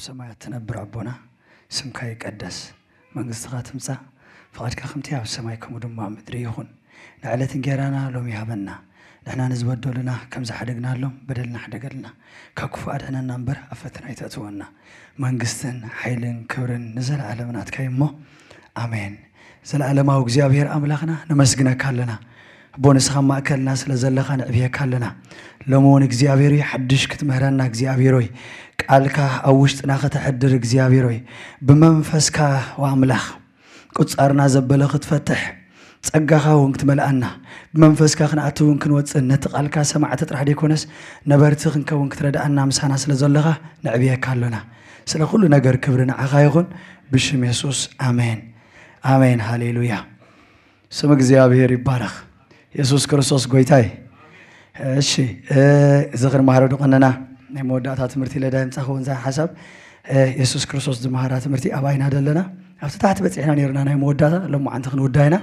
ብሰማያት ትነብር ኣቦና፣ ስምካ ይቀደስ፣ መንግስትኻ ትምጻእ፣ ፍቓድካ ከምቲ ኣብ ሰማይ ከምኡ ድማ ኣብ ምድሪ ይኹን። ንዕለት እንጌራና ሎሚ ሃበና፣ ንሕና ንዝበደሉና ከም ዝሓደግናሎም በደልና ሓደገልና፣ ካብ ክፉእ ኣድሕነና እምበር ኣብ ፈተና ኣይተእትወና። መንግስትን ሓይልን ክብርን ንዘለኣለም ናትካ እዩ እሞ፣ ኣሜን። ዘለኣለማዊ እግዚኣብሔር ኣምላኽና ነመስግነካ ኣለና። ኣቦ ንስኻ ኣብ ማእከልና ስለ ዘለኻ ንዕብየካ ኣለና። ሎሚ እውን እግዚኣብሔር ሆይ ሓድሽ ክትምህረና እግዚኣብሔር ሆይ ቃልካ ኣብ ውሽጥና ከተሕድር እግዚኣብሔር ሆይ ብመንፈስካ ኣምላኽ ቁጻርና ዘበለ ክትፈትሕ ጸጋኻ እውን ክትመልኣና ብመንፈስካ ክንኣትውን ክንወፅን ነቲ ቃልካ ሰማዕቲ ጥራሕ ዘይኮነስ ነበርቲ ክንከውን ክትረድኣና ምሳና ስለ ዘለኻ ንዕብየካ ኣሎና። ስለ ኩሉ ነገር ክብሪ ንዓኻ ይኹን ብሽም የሱስ ኣሜን። ኣሜን። ሃሌሉያ። ስም እግዚኣብሔር ይባረኽ። የሱስ ክርስቶስ ጎይታይ። እሺ፣ እዚ ክንመሃሮ ድቐነና ናይ መወዳእታ ትምህርቲ ኢለ ዳምጻ ክውን ዛ ሓሳብ የሱስ ክርስቶስ ዝመሃራ ትምህርቲ ኣብ ኣይና ደለና ኣብቲ ታሕቲ በፂሕና ነርና ናይ መወዳእታ ሎማዓንቲ ክንውዳ ኢና።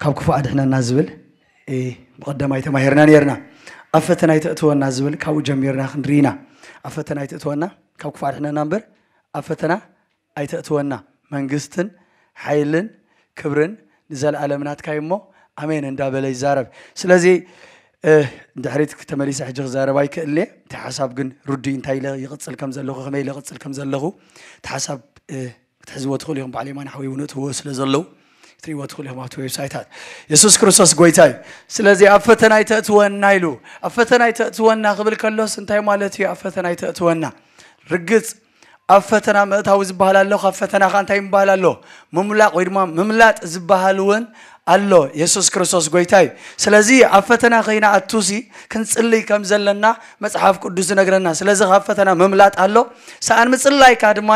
ካብ ክፉእ ኣድሕነና ዝብል ብቐደማይ ተማሂርና ነርና። ኣብ ፈተና ኣይተእትወና ዝብል ካብኡ ጀሚርና ክንርኢና። ኣብ ፈተና ኣይተእትወና፣ ካብ ክፉእ ኣድሕነና እምበር ኣብ ፈተና ኣይተእትወና። መንግስትን ሓይልን ክብርን ንዘለኣለም ናትካ እዩ እሞ ኣሜን እንዳበለ ይዛረብ። ስለዚ ድሕሪት ተመሊሰ ሕጂ ክዛረብ ኣይክእልየ። እቲ ሓሳብ ግን ርዱይ እንታይ ኢለ ይቕፅል ከም ዘለኹ ከመይ ኢለ ይቕፅል ከም ዘለኹ እቲ ሓሳብ ክትሕዝዎ ትኽእሉ ኢኹም። ባዕለይ ማን ሓወይ እውን እትህዎ ስለ ዘለዉ ክትርእይዎ ትኽእሉ ኢኹም ኣብቲ ዌብሳይታት። የሱስ ክርስቶስ ጎይታ እዩ። ስለዚ ኣብ ፈተና ኣይተእትወና ኢሉ። ኣብ ፈተና ኣይተእትወና ክብል ከሎስ እንታይ ማለት እዩ? ኣብ ፈተና ኣይተእትወና ርግፅ ኣብ ፈተና ምእታዊ ዝበሃል ኣሎ። ካብ ፈተና ኸ እንታይ ምበሃል ኣሎ? ምምላቕ ወይ ድማ ምምላጥ ዝበሃል እውን ኣሎ። የሱስ ክርስቶስ ጎይታ እዩ። ስለዚ ኣብ ፈተና ከይንኣቱሲ ክንጽልይ ከም ዘለና መጽሓፍ ቅዱስ ዝነግረና። ስለዚ ካብ ፈተና ምምላጥ ኣሎ፣ ሰኣን ምጽላይካ ድማ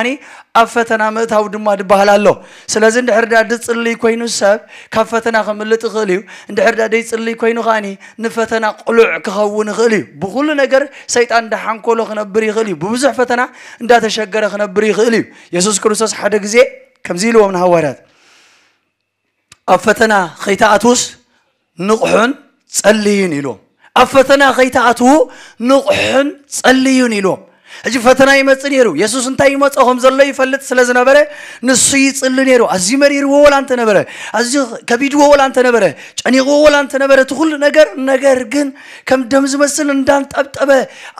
ኣብ ፈተና ምእታዊ ድማ ዝበሃል ኣሎ። ስለዚ እንድሕር ዳ ድጽልይ ኮይኑ ሰብ ካብ ፈተና ከምልጥ ይኽእል እዩ። እንድሕር ዳ ደይጽልይ ኮይኑ ከኣኒ ንፈተና ቅሉዕ ክኸውን ይኽእል እዩ። ብኹሉ ነገር ሰይጣን እንዳሓንኮሎ ክነብር ይኽእል እዩ። ብብዙሕ ፈተና እንዳተሸገረ ክነብር ይኽእል እዩ። የሱስ ክርስቶስ ሓደ ግዜ ከምዚ ኢልዎም ንሃዋርያት፣ ኣብ ፈተና ከይትኣትዉስ ንቕሑን ጸልዩን ኢልዎም። ኣብ ፈተና ከይትኣትዉ ንቕሑን ጸልዩን ኢልዎም። ሕጂ ፈተና ይመጽእ ነይሩ። የሱስ እንታይ ይመጾ ከም ዘሎ ይፈልጥ ስለ ዝነበረ ንሱ ይጽሊ ነይሩ። ኣዝዩ መሪርዎ ወላ እንተነበረ፣ ኣዝዩ ከቢድዎ ወላ እንተነበረ፣ ጨኒቕዎ ወላ እንተነበረ፣ እቲ ኩሉ ነገር፣ ነገር ግን ከም ደም ዝመስል እንዳንጠብጠበ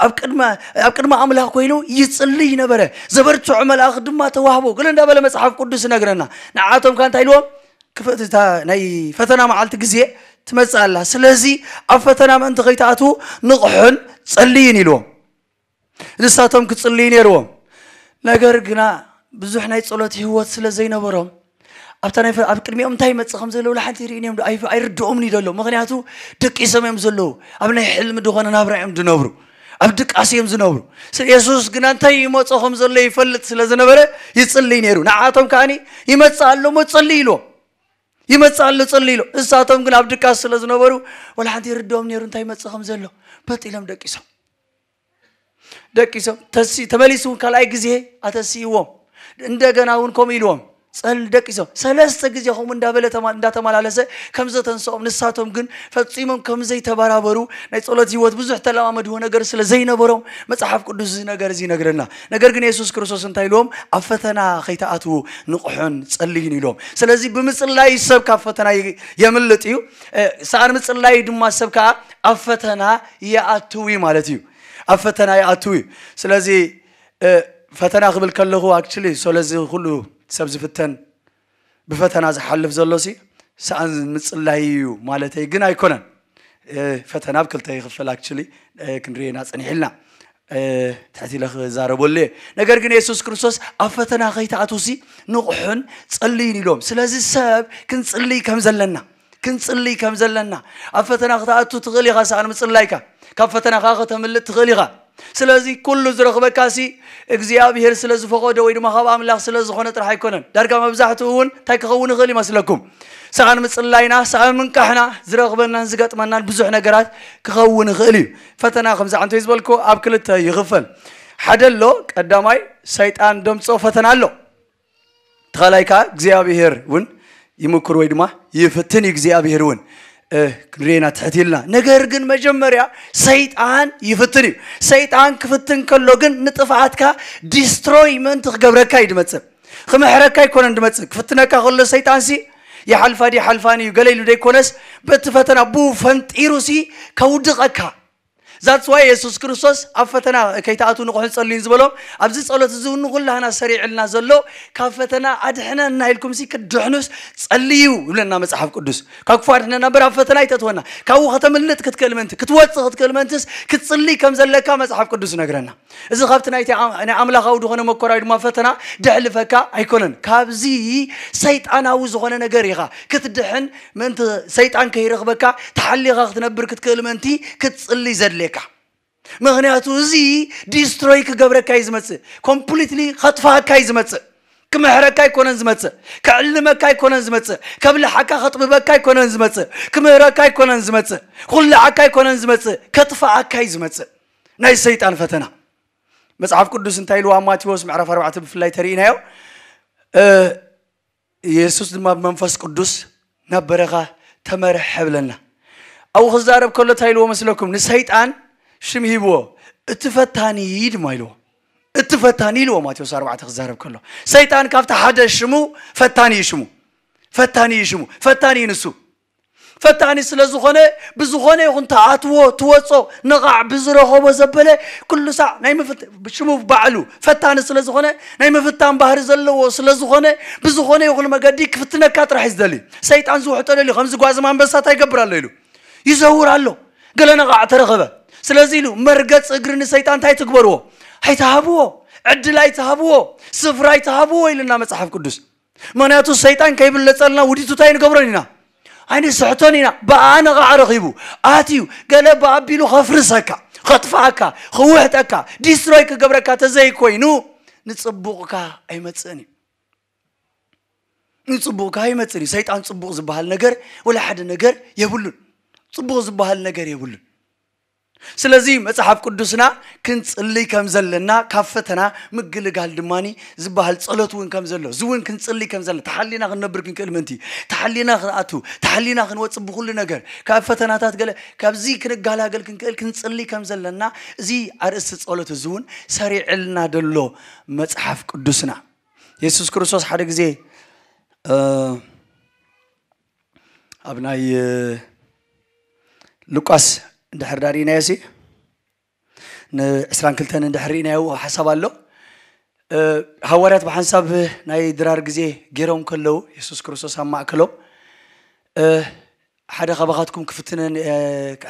ኣብ ቅድመ ኣብ ቅድሚ ኣምላኽ ኮይኑ ይጽልይ ነበረ። ዘበርትዖ መልኣኽ ድማ ተዋህቦ። ገለ እንዳበለ መጽሓፍ ቅዱስ ይነግረና። ንዓቶም ከ እንታይ ኢልዎም? ክፍእቲ እታ ናይ ፈተና መዓልቲ ግዜ ትመጽእ ኣላ። ስለዚ ኣብ ፈተና ምእንቲ ከይትኣትዉ ንቕሑን ጸልይን ኢልዎም። ንሳቶም ክጽልዩ ነይርዎም። ነገር ግና ብዙሕ ናይ ጸሎት ህይወት ስለ ዘይነበሮም ኣብታ ናይ ፈ- ኣብ ቅድሚኦም እንታይ ይመጽእ ከም ዘሎ ወላ ሓንቲ ይርእን እዮም ዶ? ኣይ- ኣይርድኦምን እዩ ዘሎ። ምኽንያቱ ደቂሶም እዮም ዘለዉ። ኣብ ናይ ሕልሚ ዝኾነ ናብራ እዮም ዝነብሩ። ኣብ ድቃስ እዮም ዝነብሩ። ስ- የሱስ ግና እንታይ ይመጾ ከም ዘሎ ይፈልጥ ስለ ዝነበረ ይጽልይ ነይሩ። ንዓቶም ከኣኒ ይመጽእ ኣሎ እሞ ጸልይ ኢልዎም። ይመጽእ ኣሎ ጸልይ ኢልዎም። እሳቶም ግን ኣብ ድቃስ ስለ ዝነበሩ ወላ ሓንቲ ይርድኦም ነይሩ እንታይ ይመጽእ ከም ዘሎ። በጥ ኢሎም ደቂሶም። ደቂሶም ተሲ ተመሊሱ እውን ካልኣይ ግዜ ኣተስይዎም። እንደገና እውን ከምኡ ኢልዎም ጸል ደቂሶም ሰለስተ ግዜ ከምኡ እንዳበለ ተማ- እንዳተመላለሰ ከም ዘተንስኦም ንሳቶም ግን ፈጺሞም ከም ዘይተበራበሩ ናይ ጸሎት ህይወት ብዙሕ ተለማመድዎ ነገር ስለ ዘይነበሮም መጽሓፍ ቅዱስ እዚ ነገር እዚ ይነግረና። ነገር ግን የሱስ ክርስቶስ እንታይ ኢልዎም? ኣብ ፈተና ከይትኣትዉ ንቕሑን ጸልዩን ኢልዎም። ስለዚ ብምጽላይ ሰብ ካብ ፈተና ይ- የምልጥ እዩ። እ፣ ሰኣን ምጽላይ ድማ ሰብ ከዓ ኣብ ፈተና ይኣትው እዩ ማለት እዩ። ኣብ ፈተና ይኣትው እዩ። ስለዚ እ፣ ፈተና ክብል ከለኹ ኣክቹሊ ስለዚ ኩሉ ሰብ ዝፍተን ብፈተና ዝሓልፍ ዘሎ ሲ ሰኣን ምጽላይ እዩ ማለተይ ግን ኣይኮነን። እ፣ ፈተና ኣብ ክልተ ይኽፈል ኣክቹሊ ክንርኤና ጸኒሕልና። እ፣ ትሕት ኢለ ክዛረበሉ እየ። ነገር ግን የሱስ ክርስቶስ ኣብ ፈተና ከይትኣትውሲ ንቑሑን ጸልዩን ኢሎም። ስለዚ ሰብ ክንጽልይ ከም ዘለና ክንጽልይ ከም ዘለና ኣብ ፈተና ክትኣቱ ትኽእል ኢኻ። ሰኣን ምጽላይካ ካብ ፈተና ከዓ ከተምልጥ ትኽእል ኢኻ። ስለዚ ኩሉ ዝረኽበካ ሲ እግዚኣብሔር ስለ ዝፈቐዶ ወይ ድማ ካብ ኣምላኽ ስለ ዝኾነ ጥራሕ ኣይኮነን። ዳርጋ መብዛሕትኡ እውን እንታይ ክኸውን ይኽእል ይመስለኩም? ሰኣን ምጽላይና፣ ሰኣን ምንቃሕና ዝረኽበናን ዝገጥመናን ብዙሕ ነገራት ክኸውን ይኽእል እዩ። ፈተና ከምዚ ዓንቶ ዝበልኩ ኣብ ክልተ ይኽፈል። ሓደ ኣሎ፣ ቀዳማይ ሰይጣን ደምጾ ፈተና ኣሎ። ተኻላይ ከዓ እግዚኣብሔር እውን ይምክር ወይ ድማ ይፍትን እዩ እግዚኣብሔር እውን። ክንሪኤና ትሕት ኢልና። ነገር ግን መጀመርያ ሰይጣን ይፍትን እዩ። ሰይጣን ክፍትን ከሎ ግን ንጥፍኣትካ ዲስትሮይ ምእንቲ ክገብረካ እዩ ድመፅእ። ክምሕረካ ኣይኮነን ድመፅእ። ክፍትነካ ከሎ ሰይጣንሲ ይሓልፋ ድዩ ሓልፋን እዩ ገለ ኢሉ ደይኮነስ በቲ ፈተና ብኡ ፈንጢሩሲ ከውድቐካ። ዛትስ ዋይ የሱስ ክርስቶስ ኣብ ፈተና ከይትኣትዉ ንቑሕን ጸልዩን ዝበሎም ኣብዚ ጸሎት እዚ እውን ንኹላህና ሰሪዕልና ዘሎ ካብ ፈተና ኣድሕነና ኢልኩምሲ ክትድሕኑስ ጸልዩ ይብለና መጽሓፍ ቅዱስ። ካብ ክፉእ ኣድሕነና እምበር ኣብ ፈተና ኣይተእትወና። ካብኡ ከተምልጥ ክትክእል ምእንቲ ክትወጽእ ክትክእል ምእንትስ ክትጽልይ ከም ዘለካ መጽሓፍ ቅዱስ ይነግረና። እዚ ካብቲ ናይቲ ኣም- ናይ ኣምላኻዊ ዝኾነ መኮራዊ ድማ ፈተና ደሕልፈካ ኣይኮነን። ካብዚ ሰይጣናዊ ዝኾነ ነገር ኢኻ ክትድሕን ምእንቲ ሰይጣን ከይረኽበካ ተሓሊኻ ክትነብር ክትክእል ምእንቲ ክትጽሊ ዘድልየካ። ምኽንያቱ እዚ ዲስትሮይ ክገብረካ እዩ ዝመጽእ። ኮምፕሊትሊ ከጥፋካ እዩ ዝመጽእ። ክምሕረካ ኣይኮነን ዝመጽእ። ክዕልመካ ኣይኮነን ዝመጽእ። ከብልሓካ ከጥብበካ ኣይኮነን ዝመጽእ። ክምህረካ ኣይኮነን ዝመጽእ። ኩልዓካ ኣይኮነን ዝመጽእ። ከጥፋኣካ እዩ ዝመጽእ። ናይ ሰይጣን ፈተና መጽሓፍ ቅዱስ እንታይ ኢልዋ ኣብ ማቴዎስ ምዕራፍ ኣርባዕተ ብፍላይ ተርእናዮ። የሱስ ድማ ብመንፈስ ቅዱስ ናብ በረኻ ተመርሐ ብለና። ኣብኡ ክዛረብ ከሎ እንታይ ኢልዎ መስለኩም? ንሰይጣን ሽም ሂብዎ። እቲ ፈታኒ ድማ ኢልዎ። እቲ ፈታኒ ኢልዎ ማቴዎስ ኣርባዕተ ክዛረብ ከሎ ሰይጣን ካብቲ ሓደ ሽሙ ፈታኒ እዩ ሽሙ። ፈታኒ እዩ ሽሙ። ፈታኒ እዩ ንሱ። ፈታኒ ስለ ዝኾነ ብዝኾነ ይኹን ተኣትዎ ትወጾ ንቓዕ ብዝረኸቦ ዘበለ ኩሉ ሳዕ ናይ ምፍት ሽሙ ባዕሉ ፈታኒ ስለ ዝኾነ ናይ ምፍታን ባህሪ ዘለዎ ስለ ዝኾነ ብዝኾነ ይኹን መገዲ ክፍትነካ ጥራሕ እዩ ዝደሊ። ሰይጣን ዝውሕጦ ደልዩ ከምዚ ጓዝም ኣንበሳ እንታይ ይገብር ኣሎ ኢሉ ይዘውር ኣሎ። ገለ ነቓዕ ተረኸበ። ስለዚ ኢሉ መርገጽ እግሪ ንሰይጣን እንታይ ትግበርዎ? ኣይትሃብዎ። ዕድል ኣይትሃብዎ። ስፍራ ኣይትሃብዎ ኢሉና መጽሓፍ ቅዱስ። ምኽንያቱ ሰይጣን ከይብለጸልና ውዲቱ እንታይ ንገብሮን ኢና? ኣይንስሕቶን ኢና። ብኣ ነቓዕ ረኺቡ ኣትዩ ገለ ብኣቢሉ ከፍርሰካ፣ ከጥፍኣካ፣ ክውሕጠካ፣ ዲስትሮይ ክገብረካ ተዘይኮይኑ ንጽቡቕካ ኣይመጽእን እዩ። ንጽቡቕካ ኣይመጽእን እዩ። ሰይጣን ጽቡቕ ዝበሃል ነገር ወላ ሓደ ነገር የብሉን። ጽቡቕ ዝበሃል ነገር የብሉን። ስለዚ መጽሓፍ ቅዱስና ክንጽልይ ከም ዘለና ካብ ፈተና ምግልጋል ድማ ዝበሃል ጸሎት እውን ከም ዘሎ እዚ እውን ክንጽልይ ከም ዘለና ተሓሊና ክንነብር ክንክእል ምእንቲ ተሓሊና ክንኣቱ ተሓሊና ክንወጽእ ብኩሉ ነገር ካብ ፈተናታት ገለ ካብዚ ክንጋላገል ክንክእል ክንጽልይ ከም ዘለና እዚ ኣርእስቲ ጸሎት እዚ እውን ሰሪዕልና ደሎ መጽሓፍ ቅዱስና። የሱስ ክርስቶስ ሓደ ግዜ ኣብ ናይ ሉቃስ እንድሕር ዳርኢናዮ ሲ ንዕስራን ክልተን እንድሕር ርኢናዮ ሓሳብ ኣሎ። ሃዋርያት ብሓንሳብ ናይ ድራር ግዜ ገይሮም ከለዉ የሱስ ክርስቶስ ኣብ ማእከሎም ሓደ ካባኻትኩም ክፍትነን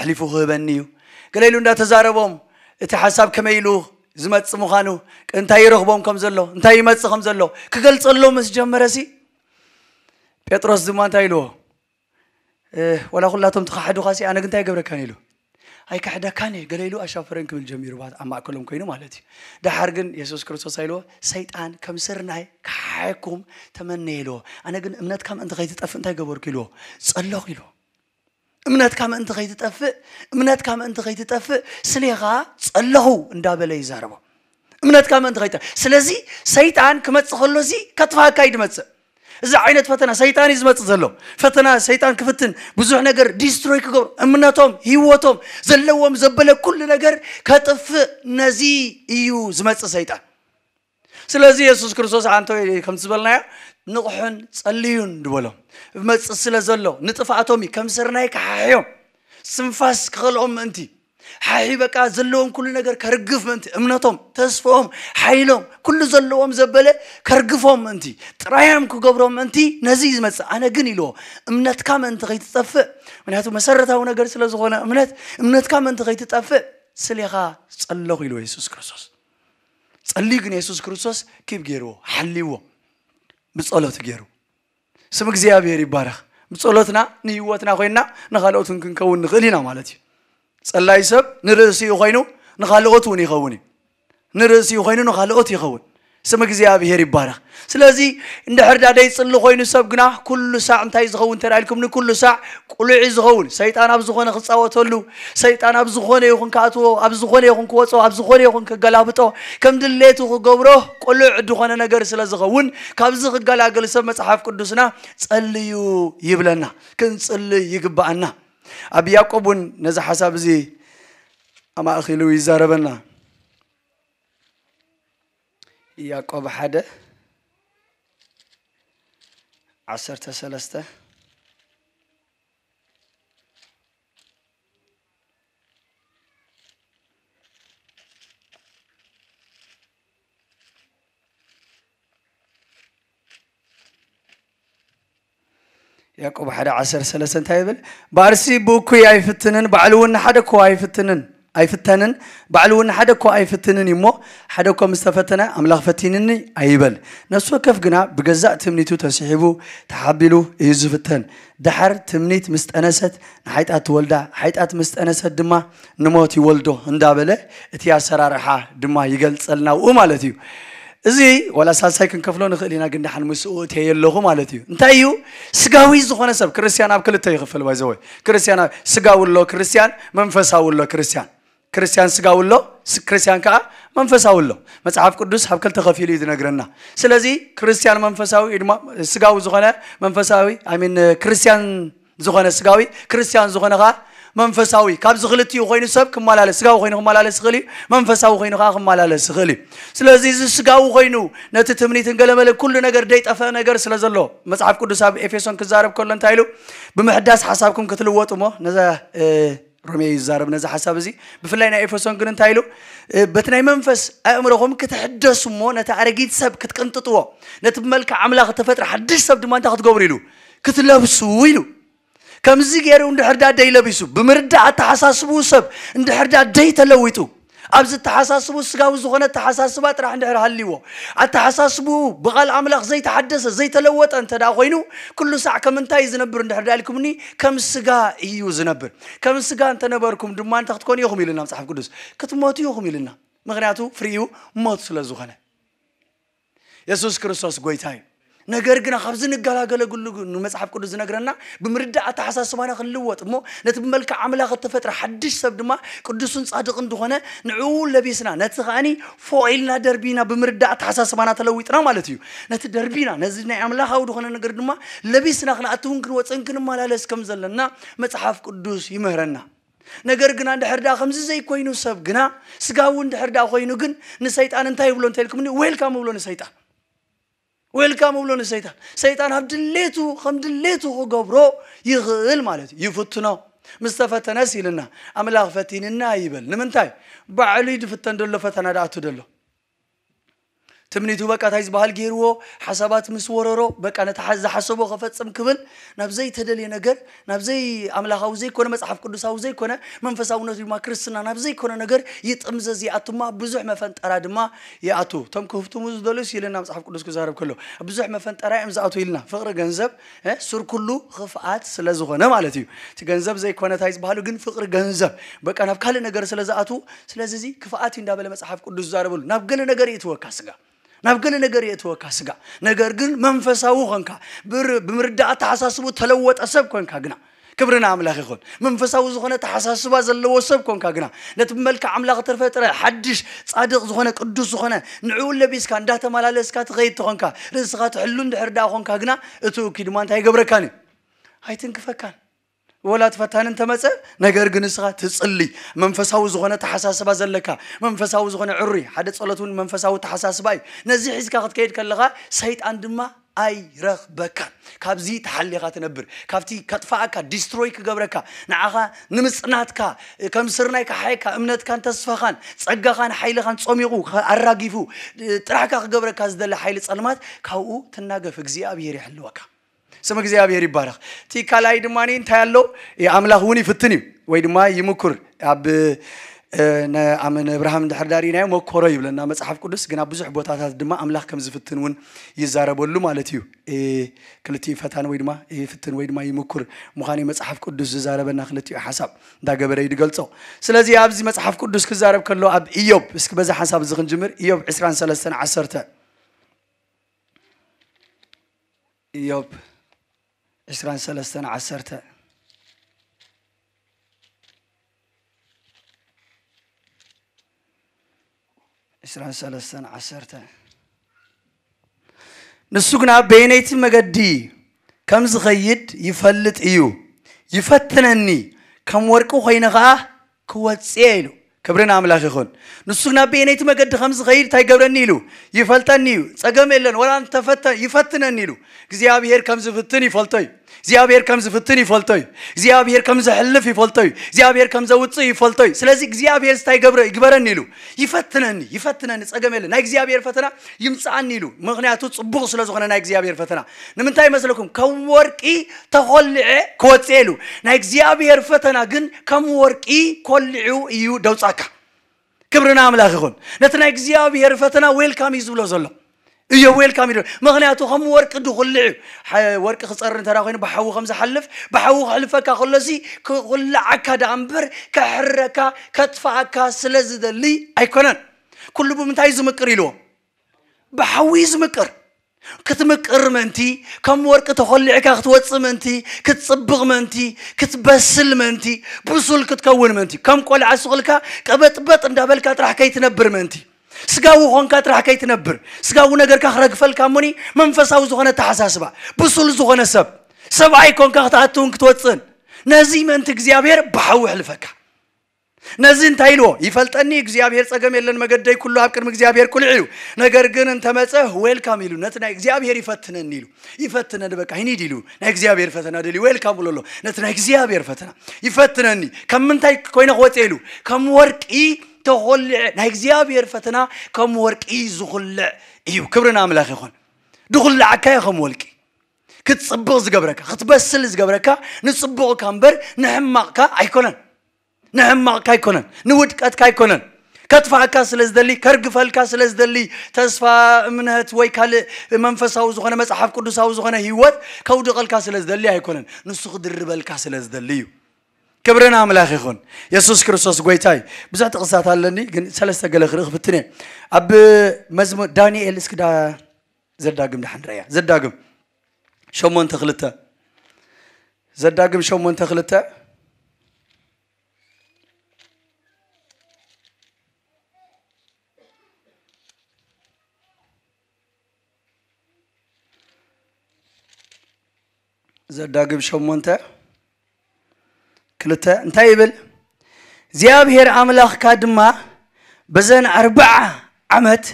ኣሕሊፉ ክህበኒ እዩ ገለ ኢሉ እንዳተዛረቦም እቲ ሓሳብ ከመይ ኢሉ ዝመጽእ ምዃኑ እንታይ ይረኽቦም ከም ዘሎ እንታይ ይመጽእ ከም ዘሎ ክገልጸሎም ምስ ጀመረ ሲ ጴጥሮስ ድማ እንታይ ኢልዎ? ወላ ኩላቶም ትኸሕዱኻ ሲ ኣነ ግን እንታይ ይገብረካን ኢሉ ኣይክሕደካን እየ ገለ ኢሉ ኣሻፈረን ክብል ጀሚሩ ባት ኣብ ማእከሎም ኮይኑ ማለት እዩ። ደሓር ግን የሱስ ክርስቶስ ኣይልዎ ሰይጣን ከም ስርናይ ክሓየኩም ተመነየ ኢልዎ። ኣነ ግን እምነትካ ምእንቲ ከይትጠፍእ እንታይ ገበርኩ ኢልዎ ጸለኹ ኢልዎ። እምነትካ ምእንቲ ከይትጠፍእ እምነትካ ምእንቲ ከይትጠፍእ ስሌኻ ጸለኹ እንዳበለ ይዛረቦ። እምነትካ ምእንቲ ከይተ ስለዚ ሰይጣን ክመጽእ ከሎ እዚ ከጥፋካ እዩ ድመጽእ። እዚ ዓይነት ፈተና ሰይጣን እዩ ዝመጽእ ዘሎ። ፈተና ሰይጣን ክፍትን ብዙሕ ነገር ዲስትሮይ ክገብሩ እምነቶም ህይወቶም ዘለዎም ዘበለ ኩሉ ነገር ከጥፍእ ነዚ እዩ ዝመጽእ ሰይጣን። ስለዚ የሱስ ክርስቶስ ኣንተ ከም ዝበልናዮ ንቑሕን ጸልዩን ዝበሎም መጽእ ስለ ዘሎ ንጥፍኣቶም እዩ ከም ስርናይ ክሓሕዮም ስንፋስ ክኸልኦም ምእንቲ ሓሒ በቃ ዘለዎም ኩሉ ነገር ከርግፍ ምእንቲ እምነቶም ተስፍኦም ሓይሎም ኩሉ ዘለዎም ዘበለ ከርግፎም ምእንቲ ጥራዮም ክገብሮም ምእንቲ ነዚ እዩ ዝመጽእ። ኣነ ግን ኢልዎ እምነትካ ምእንቲ ከይትጠፍእ ምክንያቱ መሰረታዊ ነገር ስለ ዝኾነ እምነት እምነትካ ምእንቲ ከይትጠፍእ ስሌኻ ጸለኹ ኢልዎ የሱስ ክርስቶስ። ጸልዩ ግን የሱስ ክርስቶስ ኪብ ገይርዎ ሓልይዎ ብጸሎት ገይሩ ስም እግዚኣብሔር ይባረኽ። ብጸሎትና ንህይወትና ኮይና ንኻልኦትን ክንከውን ንኽእል ኢና ማለት እዩ። ጸላይ ሰብ ንርእሲኡ ኮይኑ ንኻልኦት እውን ይኸውን እዩ። ንርእሲኡ ኮይኑ ንኻልኦት ይኸውን። ስም እግዚኣብሔር ይባረኽ። ስለዚ እንድሕር ዳ ደይጽሊ ኮይኑ ሰብ ግና ኩሉ ሳዕ እንታይ ዝኸውን ተራኢልኩም ንኩሉ ሳዕ ቁሉዒ ዝኸውን ሰይጣን ኣብ ዝኾነ ክጻወተሉ ሰይጣን ኣብ ዝኾነ ይኹን ክኣትዎ ኣብ ዝኾነ ይኹን ክወፅኦ ኣብ ዝኾነ ይኹን ክገላብጦ ከም ድሌቱ ክገብሮ ቁሉዕ ዝኾነ ነገር ስለ ዝኸውን ካብዚ ክገላገል ሰብ መፅሓፍ ቅዱስና ጸልዩ ይብለና። ክንጽልይ ይግባኣና። ኣብ ያዕቆብ እውን ነዚ ሓሳብ እዚ ኣማእኪሉ ይዛረበና። ያዕቆብ ሓደ ዓሰርተ ሰለስተ። ያዕቆብ ሓደ ዓሰርተ ሰለስተ እንታይ ይብል? ባዕልሲ ብእኩይ ኣይፍትንን፣ ባዕሉ እውን ንሓደ እኮ ኣይፍትንን ኣይፍተንን፣ ባዕሉ እውን ሓደ እኮ ኣይፍትንን እዩ እሞ፣ ሓደ እኮ ምስ ተፈተነ ኣምላኽ ፈቲንኒ ኣይበል። ነፍሲ ወከፍ ግና ብገዛእ ትምኒቱ ተስሒቡ ተሓቢሉ እዩ ዝፍተን። ደሓር ትምኒት ምስ ጠነሰት ንሓይጣት ትወልዳ፣ ሓይጣት ምስ ጠነሰት ድማ ንሞት ይወልዶ እንዳበለ እቲ ኣሰራርሓ ድማ ይገልጸልና ኣብኡ ማለት እዩ። እዚ ዋላ ሳልሳይ ክንከፍሎ ንኽእል ኢና፣ ግን ደሓን ምስኡ እትየ ኣለኹ ማለት እዩ። እንታይ እዩ? ስጋዊ ዝኾነ ሰብ ክርስቲያን ኣብ ክልተ ይኽፈል። ባይዘወይ ክርስቲያን ኣብ- ስጋዊ ኣሎ ክርስቲያን፣ መንፈሳዊ ኣሎ ክርስቲያን። ክርስቲያን ስጋዊ ኣሎ፣ ስ- ክርስቲያን ከዓ መንፈሳዊ ኣሎ። መጽሓፍ ቅዱስ ኣብ ክልተ ከፊሉ እዩ ዝነግረና። ስለዚ ክርስቲያን መንፈሳዊ እዩ ድማ፣ ስጋዊ ዝኾነ መንፈሳዊ፣ I mean ክርስቲያን ዝኾነ ስጋዊ፣ ክርስቲያን ዝኾነ ከዓ መንፈሳዊ። ካብዚ ክልቲኡ ኮይኑ ሰብ ክመላለስ፣ ስጋዊ ኮይኑ ክመላለስ ይኽእል እዩ፣ መንፈሳዊ ኮይኑ ከዓ ክመላለስ ይኽእል እዩ። ስለዚ እዚ ስጋዊ ኮይኑ ነቲ ትምኒትን ገለመለ ኩሉ ነገር ደይጠፈአ ነገር ስለ ዘሎ፣ መጽሓፍ ቅዱስ ኣብ ኤፌሶን ክዛረብ ከሎ እንታይ ኢሉ? ብምሕዳስ ሓሳብኩም ክትልወጡ እሞ፣ ነዛ እ፣ ሮሜ እዩ ዝዛረብ ነዚ ሓሳብ እዚ። ብፍላይ ናይ ኤፌሶን ግን እንታይ ኢሉ? እ፣ በቲ ናይ መንፈስ ኣእምሮኹም ክትሕደሱ እሞ ነቲ ኣረጊት ሰብ ክትቅንጥጥዎ፣ ነቲ ብመልክዕ ኣምላኽ እተፈጥረ ሓድሽ ሰብ ድማ እንታይ ክትገብሩ ኢሉ? ክትለብሱ ኢሉ። ከምዚ ገይሩ እንድሕር ዳ ደይ ለቢሱ፣ ብምርዳእ ኣተሓሳስብኡ ሰብ እንድሕር ዳ ደይ ተለዊጡ፣ ኣብዚ ኣተሓሳስብኡ ስጋዊ ዝኾነ ኣተሓሳስባ ጥራሕ እንድሕር ሃልይዎ፣ ኣተሓሳስብኡ ብቓል ኣምላኽ ዘይተሓደሰ ዘይተለወጠ እንተ ደኣ ኮይኑ፣ ኩሉ ሳዕ ከም እንታይ እዩ ዝነብር እንድሕር ደኣ ኢልኩምኒ፣ ከም ስጋ እዩ ዝነብር። ከም ስጋ እንተነበርኩም ድማ እንታይ ክትኮኑ ኢኹም ኢልና መጽሓፍ ቅዱስ? ክትሞቱ ኢኹም ኢልና። ምኽንያቱ ፍሪኡ ሞት ስለ ዝኾነ። የሱስ ክርስቶስ ጎይታ እዩ። ነገር ግና ካብዚ ንገላገለሉ ግን ንመጽሓፍ ቅዱስ ዝነግረና ብምርዳእ ኣተሓሳስባና ክንልወጥ እሞ ነቲ ብመልክዕ ኣምላኽ እተፈጥረ ሓድሽ ሰብ ድማ ቅዱስን ጻድቕን ዝኾነ ንዕኡ ለቢስና ነቲ ከኣኒ ፎቕ ኢልና ደርቢና ብምርዳእ ኣተሓሳስባና ተለዊጥና ማለት እዩ። ነቲ ደርቢና ነዚ ናይ ኣምላኻዊ ዝኾነ ነገር ድማ ለቢስና ክንኣትውን ክንወፅን ክንመላለስ ከም ዘለና መጽሓፍ ቅዱስ ይምህረና። ነገር ግና እንድሕር ደኣ ከምዚ ዘይኮይኑ ሰብ ግና ስጋዊ እንድሕር ደኣ ኮይኑ ግን ንሰይጣን እንታይ ይብሎ እንተ ኢልኩምኒ? ዌልካም ይብሎ ንሰይጣን። ዌልካም ይብሎ ንሰይጣን። ሰይጣን ኣብ ድሌቱ ከም ድሌቱ ክገብሮ ይኽእል ማለት እዩ። ይፍትኖ። ምስ ተፈተነስ ኢልና ኣምላኽ ፈቲንና ይበል። ንምንታይ? ባዕሉ እዩ ድፍተን ደሎ ፈተና ደኣቱ ደሎ። ትምኒቱ በቃ እንታይ ዝበሃል ገይርዎ ሓሳባት ምስ ወረሮ በቃ ነቲ ሓ- ዝሓሰቦ ከፈጽም ክብል ናብ ዘይተደልየ ነገር ናብ ዘይ ኣምላኻዊ ዘይኮነ መጽሓፍ ቅዱሳዊ ዘይኮነ መንፈሳውነት ድማ ክርስትና ናብ ዘይኮነ ነገር ይጥምዘዝ ይኣቱ እማ ብዙሕ መፈንጠራ ድማ ይኣቱ። እቶም ክህፍትሙ ዝደልዩስ ኢልና መጽሓፍ ቅዱስ ክዛረብ ከሎ ብዙሕ መፈንጠራ እዮም ዝኣቱ ኢልና። ፍቕሪ ገንዘብ እ፣ ሱር ኩሉ ክፍኣት ስለ ዝኾነ ማለት እዩ። እቲ ገንዘብ ዘይኮነ እንታይ ዝበሃሉ ግን ፍቕሪ ገንዘብ በቃ ናብ ካልእ ነገር ስለ ዝኣቱ ስለዚ እዚ ክፍኣት እዩ እንዳበለ መጽሓፍ ቅዱስ ዝዛረበሉ ናብ ገለ ነገር ይእትወካ ስጋ ናብ ገለ ነገር የእትወካ ስጋ። ነገር ግን መንፈሳዊ ኮንካ ብር- ብምርዳእ ኣተሓሳስቡ ተለወጠ ሰብ ኮንካ ግና ክብሪ ንኣምላኽ ይኹን። መንፈሳዊ ዝኾነ ተሓሳስባ ዘለዎ ሰብ ኮንካ ግና ነቲ ብመልክዕ ኣምላኽ ተፈጥረ ሓድሽ ጻድቕ ዝኾነ ቅዱስ ዝኾነ ንዕኡ ለቢስካ እንዳተመላለስካ ትኸይድ ተኾንካ ርእስኻ ትሕሉ እንድሕር ደኣ ኮንካ ግና እቲ እኩይ ድማ እንታይ ይገብረካን እዩ? ኣይትንክፈካን። ወላ እቲ ፈታኒ እንተመጸ ነገር ግን ንስኻ ትጽሊ መንፈሳዊ ዝኾነ ተሓሳስባ ዘለካ መንፈሳዊ ዝኾነ ዕሩይ ሓደ ጸሎት እውን መንፈሳዊ ተሓሳስባ እዩ። ነዚ ሒዝካ ክትከይድ ከለኻ ሰይጣን ድማ ኣይረኽበካን። ካብዚ ተሓሊኻ ትነብር ካብቲ ከጥፋኣካ ዲስትሮይ ክገብረካ ንዓኻ ንምጽናትካ ከም ስርናይ ካሓየካ እምነትካን ተስፋኻን ጸጋኻን ሓይልኻን ጾሚቑ ኣራጊፉ ጥራሕካ ክገብረካ ዝደለ ሓይሊ ጸልማት ካብኡ ትናገፍ እግዚኣብሔር ይሕልወካ። ስም እግዚኣብሔር ይባረኽ። እቲ ካልኣይ ድማ እንታይ ኣሎ? ኣምላኽ እውን ይፍትን እዩ ወይ ድማ ይምኩር። ኣብ ንኣብርሃም እንድሕር ዳሪናዮ መኮሮ ይብለና መፅሓፍ ቅዱስ፣ ግን ኣብ ብዙሕ ቦታታት ድማ ኣምላኽ ከም ዝፍትን እውን ይዛረበሉ ማለት እዩ። ክልቲኡ ፈታን ወይ ድማ ይፍትን ወይ ድማ ይምኩር ምዃኑ መፅሓፍ ቅዱስ ዝዛረበና ክልቲኡ ሓሳብ እንዳገበረ እዩ ዝገልፆ። ስለዚ ኣብዚ መፅሓፍ ቅዱስ ክዛረብ ከሎ ኣብ ኢዮብ፣ እስኪ በዚ ሓሳብ እዚ ክንጅምር። ኢዮብ ዕስራን ሰለስተን ዓሰርተ ኢዮብ ዕስራን ሰለስተን ዓሰርተ ዕስራን ሰለስተን ዓሰርተ ንሱ ግና በየነይቲ መገዲ ከም ዝኸይድ ይፈልጥ እዩ፣ ይፈትነኒ፣ ከም ወርቂ ኮይነ ኸዓ ክወፅእ ኢሉ። ክብሪ ንኣምላኽ ይኹን። ንሱ ናብ በየነይቲ መገዲ ከም ዝኸይድ እንታይ ይገብረኒ ኢሉ? ይፈልጠኒ እዩ። ጸገም የለን። ወላ እንተፈተ ይፈትነኒ ኢሉ። እግዚኣብሔር ከም ዝፍትን ይፈልጦ እዩ። እግዚኣብሔር ከም ዝፍትን ይፈልጦ እዩ። እግዚኣብሔር ከም ዘሕልፍ ይፈልጦ እዩ። እግዚኣብሔር ከም ዘውፅእ ይፈልጦ እዩ። ስለዚ እግዚኣብሔር እንታይ ይገብረ ይግበረኒ ኢሉ? ይፈትነኒ፣ ይፈትነኒ፣ ጸገም የለን። ናይ እግዚኣብሔር ፈተና ይምፅኣኒ ኢሉ። ምኽንያቱ ጽቡቕ ስለ ዝኾነ ናይ እግዚኣብሔር ፈተና። ንምንታይ ይመስለኩም? ከም ወርቂ ተኾልዐ ክወፅእ ኢሉ። ናይ እግዚኣብሔር ፈተና ግን ከም ወርቂ ኮልዑ እዩ ደውፃካ። ክብሪ ንኣምላኽ ይኹን። ነቲ ናይ እግዚኣብሔር ፈተና ዌልካም እዩ ዝብሎ ዘሎ። እዮ፣ ዌልካም እዩ። ምኽንያቱ ከም ወርቂ ድኹልዕ እዩ። ሓ-፣ ወርቂ ክጸሪ እንተ ኮይኑ ብሓዊ ከም ዝሓልፍ፣ ብሓዊ ክሕልፈካ ከሎሲ ክኹልዓካ ደኣ እምበር ከሕርረካ፣ ከጥፍኣካ ስለ ዝደሊ ኣይኮነን። ኩሉ ብምንታይ እዩ ዝምቅር ኢልዎ? ብሓዊ እዩ ዝምቅር። ክትምቅር ምእንቲ፣ ከም ወርቂ ተኾሊዕካ ክትወጽእ ምእንቲ፣ ክትጽብቕ ምእንቲ፣ ክትበስል ምእንቲ፣ ብሱል ክትከውን ምእንቲ፣ ከም ቆልዓ ስቕ ኢልካ ቀበጥበጥ እንዳበልካ ጥራሕ ከይትነብር ምእንቲ፣ ስጋዊ ኾንካ ጥራሕ ከይትነብር፣ ስጋዊ ነገርካ ክረግፈልካ እሞኒ መንፈሳዊ ዝኾነ ተሓሳስባ፣ ብሱል ዝኾነ ሰብ፣ ሰብኣይ ኮንካ ክትኣትውን ክትወጽእን፣ ነዚ ምእንቲ እግዚኣብሔር ብሓዊ ኣሕልፈካ። ነዚ እንታይ ኢልዎ? ይፈልጠኒ እግዚኣብሔር፣ ጸገም የለን፣ መገደይ ኩሉ ኣብ ቅድሚ እግዚኣብሔር ቅሉዕ እዩ። ነገር ግን እንተመጸ ዌልካም ኢሉ፣ ነቲ ናይ እግዚኣብሔር ይፈትነኒ ኢሉ። ይፈትነኒ በቃ፣ ሂኒድ ኢሉ። ናይ እግዚኣብሔር ፈተና ደልዩ ዌልካም ብሎ ኣሎ። ነቲ ናይ እግዚኣብሔር ፈተና ይፈትነኒ። ከም ምንታይ ኮይነ ክወጽእ ኢሉ? ከም ወርቂ ተኾልዐ። ናይ እግዚኣብሔር ፈተና ከም ወርቂ ዝኹልዕ እዩ። ክብሪ ንኣምላኽ ይኹን። ድኹልዓካ እዩ ከም ወልቂ። ክትጽብቕ ዝገብረካ፣ ክትበስል ዝገብረካ ንጽቡቕካ እምበር ንሕማቕካ ኣይኮነን። ንሕማቕካ ኣይኮነን፣ ንውድቀትካ ኣይኮነን። ከጥፍኣካ ስለ ዝደሊ፣ ከርግፈልካ ስለ ዝደሊ፣ ተስፋ፣ እምነት ወይ ካልእ መንፈሳዊ ዝኾነ መጽሓፍ ቅዱሳዊ ዝኾነ ህይወት ከውድቐልካ ስለ ዝደሊ ኣይኮነን። ንሱ ክድርበልካ ስለ ዝደሊ እዩ። ክብሪ ንኣምላኽ ይኹን። የሱስ ክርስቶስ ጎይታ እዩ። ብዙሕ ጥቕስታት ኣለኒ፣ ግን ሰለስተ ገለ ክርኢ ክፍትን እየ። ኣብ መዝሙር ዳንኤል እስኪ ዳ-፣ ዘዳግም ደሓን ርኣያ። ዘዳግም ሸሞንተ ክልተ። ዘዳግም ሸሞንተ ክልተ። ዘዳግም ሸሞንተ ክልተ እንታይ ይብል? እግዚኣብሔር ኣምላኽካ ድማ በዘን ኣርብዓ ዓመት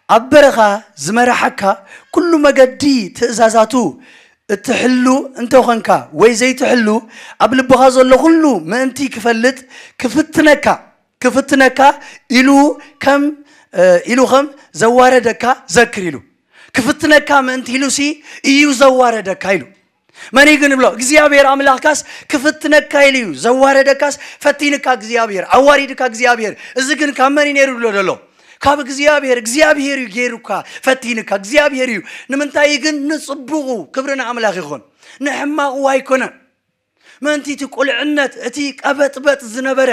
ኣብ በረኻ ዝመራሓካ፣ ኩሉ መገዲ ትእዛዛቱ እትሕሉ እንተኾንካ ወይ ዘይትሕሉ፣ ኣብ ልብኻ ዘሎ ኩሉ ምእንቲ ክፈልጥ ክፍትነካ፣ ክፍትነካ ኢሉ ከም፣ እ፣ ኢሉ ከም ዘዋረደካ ዘክር ኢሉ። ክፍትነካ ምእንቲ ኢሉሲ እዩ ዘዋረደካ ኢሉ። መን እዩ ግን ይብሎ? እግዚኣብሔር ኣምላኽካስ ክፍትነካ ኢሉ እዩ ዘዋረደካስ፣ ፈቲንካ እግዚኣብሔር፣ ኣዋሪድካ እግዚኣብሔር። እዚ ግን ካብ መን እዩ ነይሩ ይብሎ ዘሎ? ካብ እግዚኣብሔር። እግዚኣብሔር እዩ ገይሩካ፣ ፈቲንካ እግዚኣብሔር እዩ። ንምንታይ ግን? ንጽቡቑ። ክብሪ ንኣምላኽ ይኹን። ንሕማቑ ኣይኮነን። ምእንቲ እቲ ቁልዕነት፣ እቲ ቀበጥበጥ ዝነበረ፣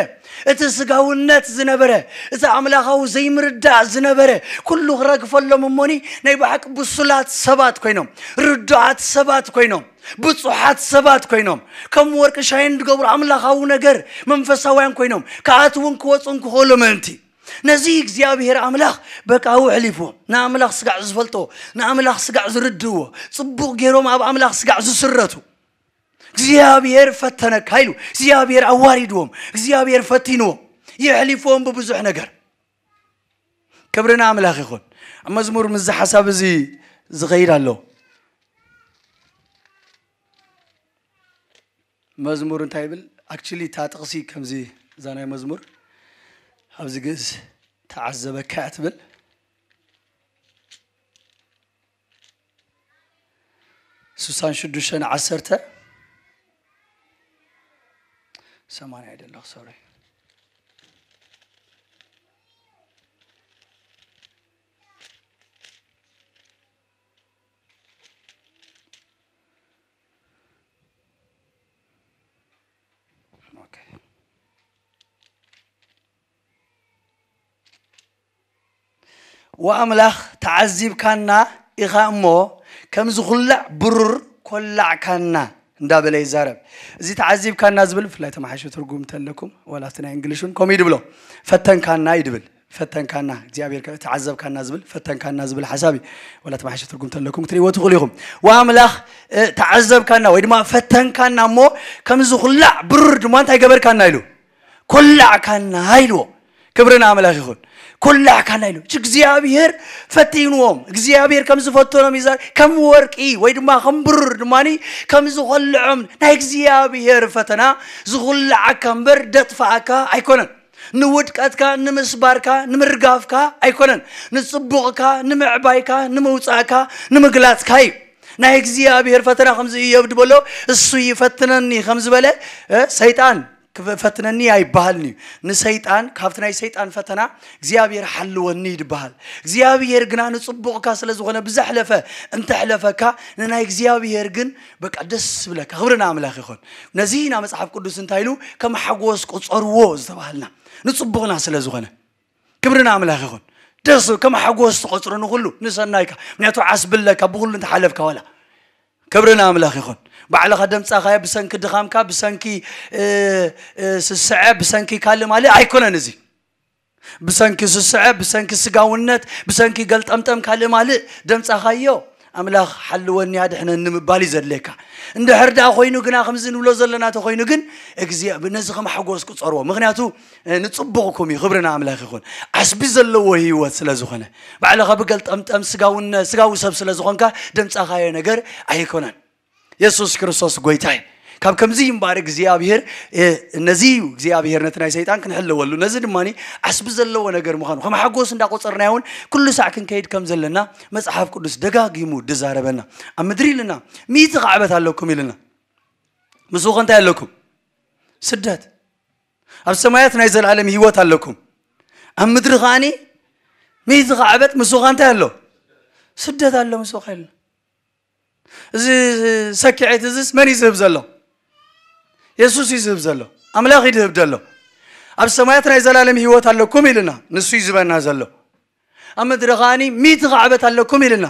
እቲ ስጋውነት ዝነበረ፣ እቲ ኣምላኻዊ ዘይምርዳእ ዝነበረ፣ ኩሉ ክረግፈሎም እሞኒ ናይ ብሓቂ ብሱላት ሰባት ኮይኖም፣ ርዱዓት ሰባት ኮይኖም፣ ብጹሓት ሰባት ኮይኖም፣ ከም ወርቂ ሻይን ዝገብሩ ኣምላኻዊ ነገር መንፈሳውያን ኮይኖም፣ ክኣትውን ክወጹን ክኽእሉ ምእንቲ። ነዚ እግዚኣብሔር ኣምላኽ በቃ ኣሕሊፍዎ፣ ንኣምላኽ ስጋዕ ዝፈልጥዎ፣ ንኣምላኽ ስጋዕ ዝርድእዎ፣ ጽቡቕ ገይሮም ኣብ ኣምላኽ ስጋዕ ዝስረቱ። እግዚኣብሔር ፈተነካ ኢሉ፣ እግዚኣብሔር ኣዋሪድዎም፣ እግዚኣብሔር ፈቲንዎም፣ የሕሊፍዎም ብብዙሕ ነገር። ክብሪ ንኣምላኽ ይኹን። ኣብ መዝሙር ምስዚ ሓሳብ እዚ ዝኸይድ ኣሎ። መዝሙር እንታይ ይብል? ኣክቹሊ እታ ጥቕሲ ከምዚ፣ እዛ ናይ መዝሙር ኣብዚ ግእዝ ተዓዘበካ እያ ትብል። ስሳን ሽዱሽተን ዓሰርተ፣ ሰማንያ ኣይደለኹ፣ ሶሪ። ኦኬ። ወኣምላኽ ተዓዚብካና ኢኻ እሞ፣ ከም ዝኹላዕ ብሩር ኮላዕካና እንዳበለ ይዛረብ። እዚ ተዓዚብካና ዝብል፣ ብፍላይ ተማሓሾ ትርጉም እንተለኩም፣ ዋላ ኣብቲ ናይ እንግሊሽ እውን ከምኡ እዩ ድብሎ። ፈተንካና እዩ ድብል። ፈተንካና እግዚኣብሔር ከ- ተዓዘብካና ዝብል ፈተንካና ዝብል ሓሳብ እዩ። ወላ ተማሓሸ ትርጉም ተለኩም ክትሪእዎ ትኽእሉ ኢኹም። ወኣምላኽ እ፣ ተዓዘብካና ወይ ድማ ፈተንካና እሞ ከምዚ ኩላዕ ብሩር ድማ እንታይ ገበርካና ኢሉ ኮላዕካና ኢልዎ። ክብሪ ንኣምላኽ ይኹን። ኮላዕካና ኢሉ እግዚኣብሔር ፈቲንዎም። እግዚኣብሔር ከም ዝፈተኖም ይዛር ከም ወርቂ ወይ ድማ ከም ብሩር ድማ ከም ዝኮልዖም ናይ እግዚኣብሔር ፈተና ዝኹላዓካ እምበር ደጥፋኣካ ኣይኮነን። ንውድቀትካ ንምስባርካ ንምርጋፍካ ኣይኮነን። ንፅቡቕካ ንምዕባይካ ንምውፃእካ ንምግላፅካ እዩ። ናይ እግዚኣብሔር ፈተና ከምዚ እዮብ ድበሎ እሱ ይፈትነኒ ከም ዝበለ እ፣ ሰይጣን ክፈትነኒ ኣይበሃልን እዩ። ንሰይጣን ካብቲ ናይ ሰይጣን ፈተና እግዚኣብሔር ሓልወኒ ይድበሃል። እግዚኣብሔር ግና ንፅቡቕካ ስለ ዝኾነ ብዘሕለፈ እንተሕለፈካ ንናይ እግዚኣብሔር ግን በቃ ደስ ዝብለካ ክብሪ ንኣምላኽ ይኹን። ነዚ ኢና መፅሓፍ ቅዱስ እንታይ ኢሉ ከም ሓጎስ ቁፀርዎ ዝተባሃልና ንፅቡቕና ስለ ዝኾነ ክብሪ ንኣምላኽ ይኹን። ደስ ከም ሓጎስ ትቆፅሮ ንኩሉ ንሰናይካ ምክንያቱ ዓስቢ ኣለካ ብኩሉ እንተሓለፍካ ዋላ ክብሪ ንኣምላኽ ይኹን። ባዕልኻ ደምፃኻዮ ብሰንኪ ድኻምካ ብሰንኪ እ፣ እ፣ ስስዐ ብሰንኪ ካልእ ማልእ ኣይኮነን እዚ ብሰንኪ ስስዐ ብሰንኪ ስጋውነት ብሰንኪ ገልጠምጠም ካልእ ማልእ ደምፃኻዮ ኣምላኽ ሓልወኒ ኣድሕነኒ ምባል እዩ ዘድልየካ። እንድሕር ደኣ ኮይኑ ግና ከምዚ ንብሎ ዘለና ተኮይኑ ግን ነዚ ከም ሓጎስ ቁፀርዎ ምክንያቱ ንፅቡቕኩም እዩ ክብሪ ንኣምላኽ ይኹን። ዓስቢ ዘለዎ ህይወት ስለ ዝኾነ ባዕልኻ ብገልጠምጠም ስጋውነት ስጋዊ ሰብ ስለ ዝኾንካ ደምፃኻዮ ነገር ኣይኮነን። የሱስ ክርስቶስ ጎይታይ ካብ ከምዚ እምበኣር እግዚኣብሔር ነዚ እዩ እግዚኣብሔር ነቲ ናይ ሰይጣን ክንሕለወሉ ነዚ ድማ ዓስቢ ዘለዎ ነገር ምዃኑ ከም ሓጎስ እንዳቆፀርናዮ እውን ኩሉ ሳዕ ክንከይድ ከም ዘለና መፅሓፍ ቅዱስ ደጋጊሙ ድዛረበና። ኣብ ምድሪ ኢልና ሚእቲ ካዕበት ኣለኩም ኢልና ምስ እንታይ ኣለኩም ስደት ኣብ ሰማያት ናይ ዘላለም ህይወት ኣለኩም ኣብ ምድሪ ከዓኒ ሚእቲ ካዕበት ምስ እንታይ ኣሎ ስደት ኣሎ ምስ ኢልና እዚ ሰኪዐት እዚስ መን ይዝህብ ዘሎ የሱስ ይዝህብ ዘሎ ኣምላኽ ይድህብ ዘሎ ኣብ ሰማያት ናይ ዘላለም ህይወት ኣለኩም ኢልና ንሱ ይዝበና ዘሎ ኣብ ምድሪ ከዓኒ ሚእቲ ካዕበት ኣለኩም ኢልና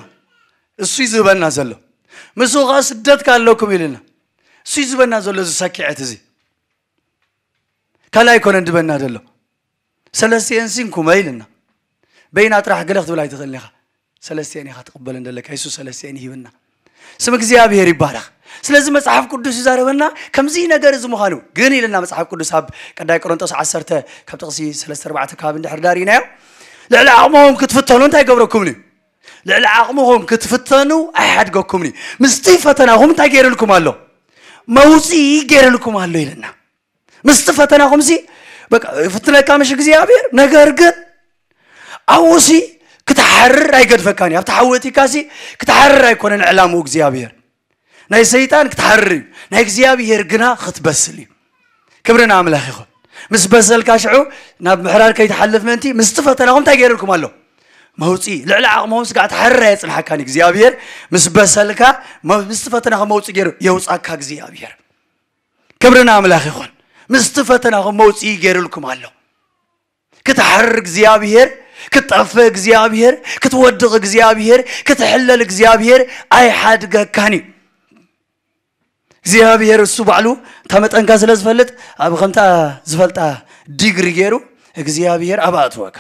እሱ ይዝበና ዘሎ ምስ ኸዓ ስደትካ ኣለኩም ኢልና እሱ ይዝበና ዘሎ እዚ ሰኪዐት እዚ ካልኣይ ኮነ ድበና ዘሎ ሰለስቲኤን ሲንኩመ ኢልና በይና ጥራሕ ገለ ክትብል ኣይትኽእልን ኢኻ ሰለስቲኤን ኢኻ ትቕበለን ዘለካ የሱስ ሰለስቲኤን ይህብና ስም እግዚኣብሔር ይባረኽ ስለዚ መጽሓፍ ቅዱስ ይዛረበና ከምዚ ነገር እዚ ምዃኑ ግን ኢልና መጽሓፍ ቅዱስ ኣብ ቀዳይ ቆሮንጦስ ዓሰርተ ካብ ጥቕሲ ሰለስተ ኣርባዕተ ከባቢ እንድሕር ዳሪእናዮ ልዕሊ ዓቕሞም ክትፍተኑ እንታይ ገብረኩም እዩ ልዕሊ ዓቕምኹም ክትፍተኑ ኣይሓድገኩምን እዩ ምስቲ ፈተናኹም እንታይ ገይርልኩም ኣሎ መውፅኢ ገይርልኩም ኣሎ ኢልና ምስቲ ፈተናኹምሲ ይፍትነካ ምሽ እግዚኣብሔር ነገር ግን ኣብኡሲ ክትሓርር ኣይገድፈካን እዩ ኣብቲ ሓወቲካሲ ክትሓርር ኣይኮነን ዕላምኡ እግዚኣብሔር ናይ ሰይጣን ክትሓርር እዩ ናይ እግዚኣብሔር ግና ክትበስል እዩ ክብሪ ንኣምላኽ ይኹን ምስ በሰልካ ሽዑ ናብ ምሕራር ከይትሓልፍ ምእንቲ ምስቲ ፈተናኹም እንታይ ገይርልኩም ኣሎ መውፅኢ ልዕሊ ዓቕሞም ስጋዕ ትሓርር ኣየፅንሓካን እግዚኣብሔር ምስ በሰልካ ምስቲ ፈተናኹም መውፅኢ ገይሩ የውፃካ እግዚኣብሔር ክብሪ ንኣምላኽ ይኹን ምስቲ ፈተናኹም መውፅኢ ገይርልኩም ኣሎ ክትሓርር እግዚኣብሔር ክትጠፍእ እግዚኣብሔር ክትወድቕ እግዚኣብሔር ክትሕለል እግዚኣብሔር ኣይሓድገካን እዩ እግዚኣብሔር እሱ ባዕሉ እታ መጠንካ ስለ ዝፈልጥ ኣብ ከምታ ዝፈልጣ ዲግሪ ገይሩ እግዚኣብሔር ኣብ ኣእትወካ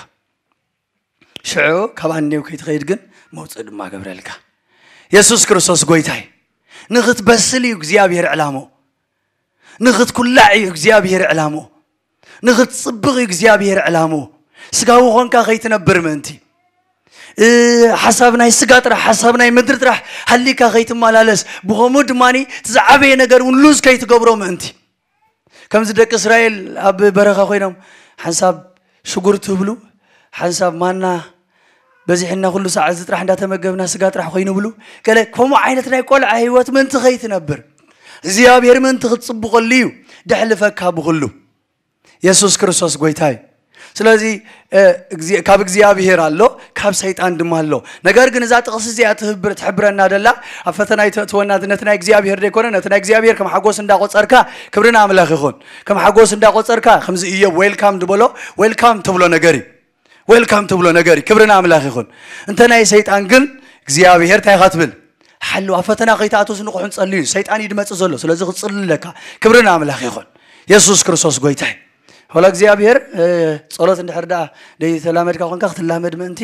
ሽዑ ካብ ኣኔው ከይትኸይድ ግን መውፅእ ድማ ገብረልካ የሱስ ክርስቶስ ጎይታይ ንኽትበስል እዩ እግዚኣብሔር ዕላሞ ንኽትኩላዕ እዩ እግዚኣብሔር ዕላሞ ንኽትፅብቕ እዩ እግዚኣብሔር ዕላሞ ስጋዊ ኾንካ ከይትነብር ምእንቲ ሓሳብ ናይ ስጋ ጥራሕ ሓሳብ ናይ ምድሪ ጥራሕ ሃሊካ ከይትመላለስ ብኸምኡ ድማ እቲ ዝዓበየ ነገር እውን ሉዝ ከይትገብሮ ምእንቲ ከምዚ ደቂ እስራኤል ኣብ በረኻ ኮይኖም ሓንሳብ ሽጉር ትብሉ ሓንሳብ ማና በዚሕና ኩሉ ሰዓት እዚ ጥራሕ እንዳተመገብና ስጋ ጥራሕ ኮይኑ ብሉ ገለ ከምኡ ዓይነት ናይ ቆልዓ ህይወት ምእንቲ ከይትነብር እግዚኣብሔር ምእንቲ ክትፅብቐሉ እዩ ደሕልፈካ ብኩሉ የሱስ ክርስቶስ ጎይታ እዩ ስለዚ ካብ እግዚኣብሔር ኣሎ ካብ ሰይጣን ድማ ኣሎ ነገር ግን እዛ ጥቕሲ እዚኣ ትህብር ትሕብረና ደላ ኣብ ፈተና ይተእትወና ነቲ ናይ እግዚኣብሔር ዘይኮነ ነቲ ናይ እግዚኣብሔር ከም ሓጎስ እንዳቆፀርካ ክብሪ ንኣምላኽ ይኹን ከም ሓጎስ እንዳቆፀርካ ከምዚ እዮብ ዌልካም ዝበሎ ዌልካም ትብሎ ነገር እዩ ዌልካም ትብሎ ነገር እዩ ክብሪ ንኣምላኽ ይኹን እንተ ናይ ሰይጣን ግን እግዚኣብሔር እንታይ ኢኻ ትብል ሓሉ ኣብ ፈተና ከይትኣትስ ንቑሕን ጸልዩ ሰይጣን እዩ ድመጽእ ዘሎ ስለዚ ክጽሊ ኣለካ ክብሪ ንኣምላኽ ይኹን የሱስ ክርስቶስ ጎይታይ ወላ እግዚኣብሔር እ፣ ጸሎት እንድሕር ደኣ ደይተላመድካ ኮንካ ክትላመድ ምእንቲ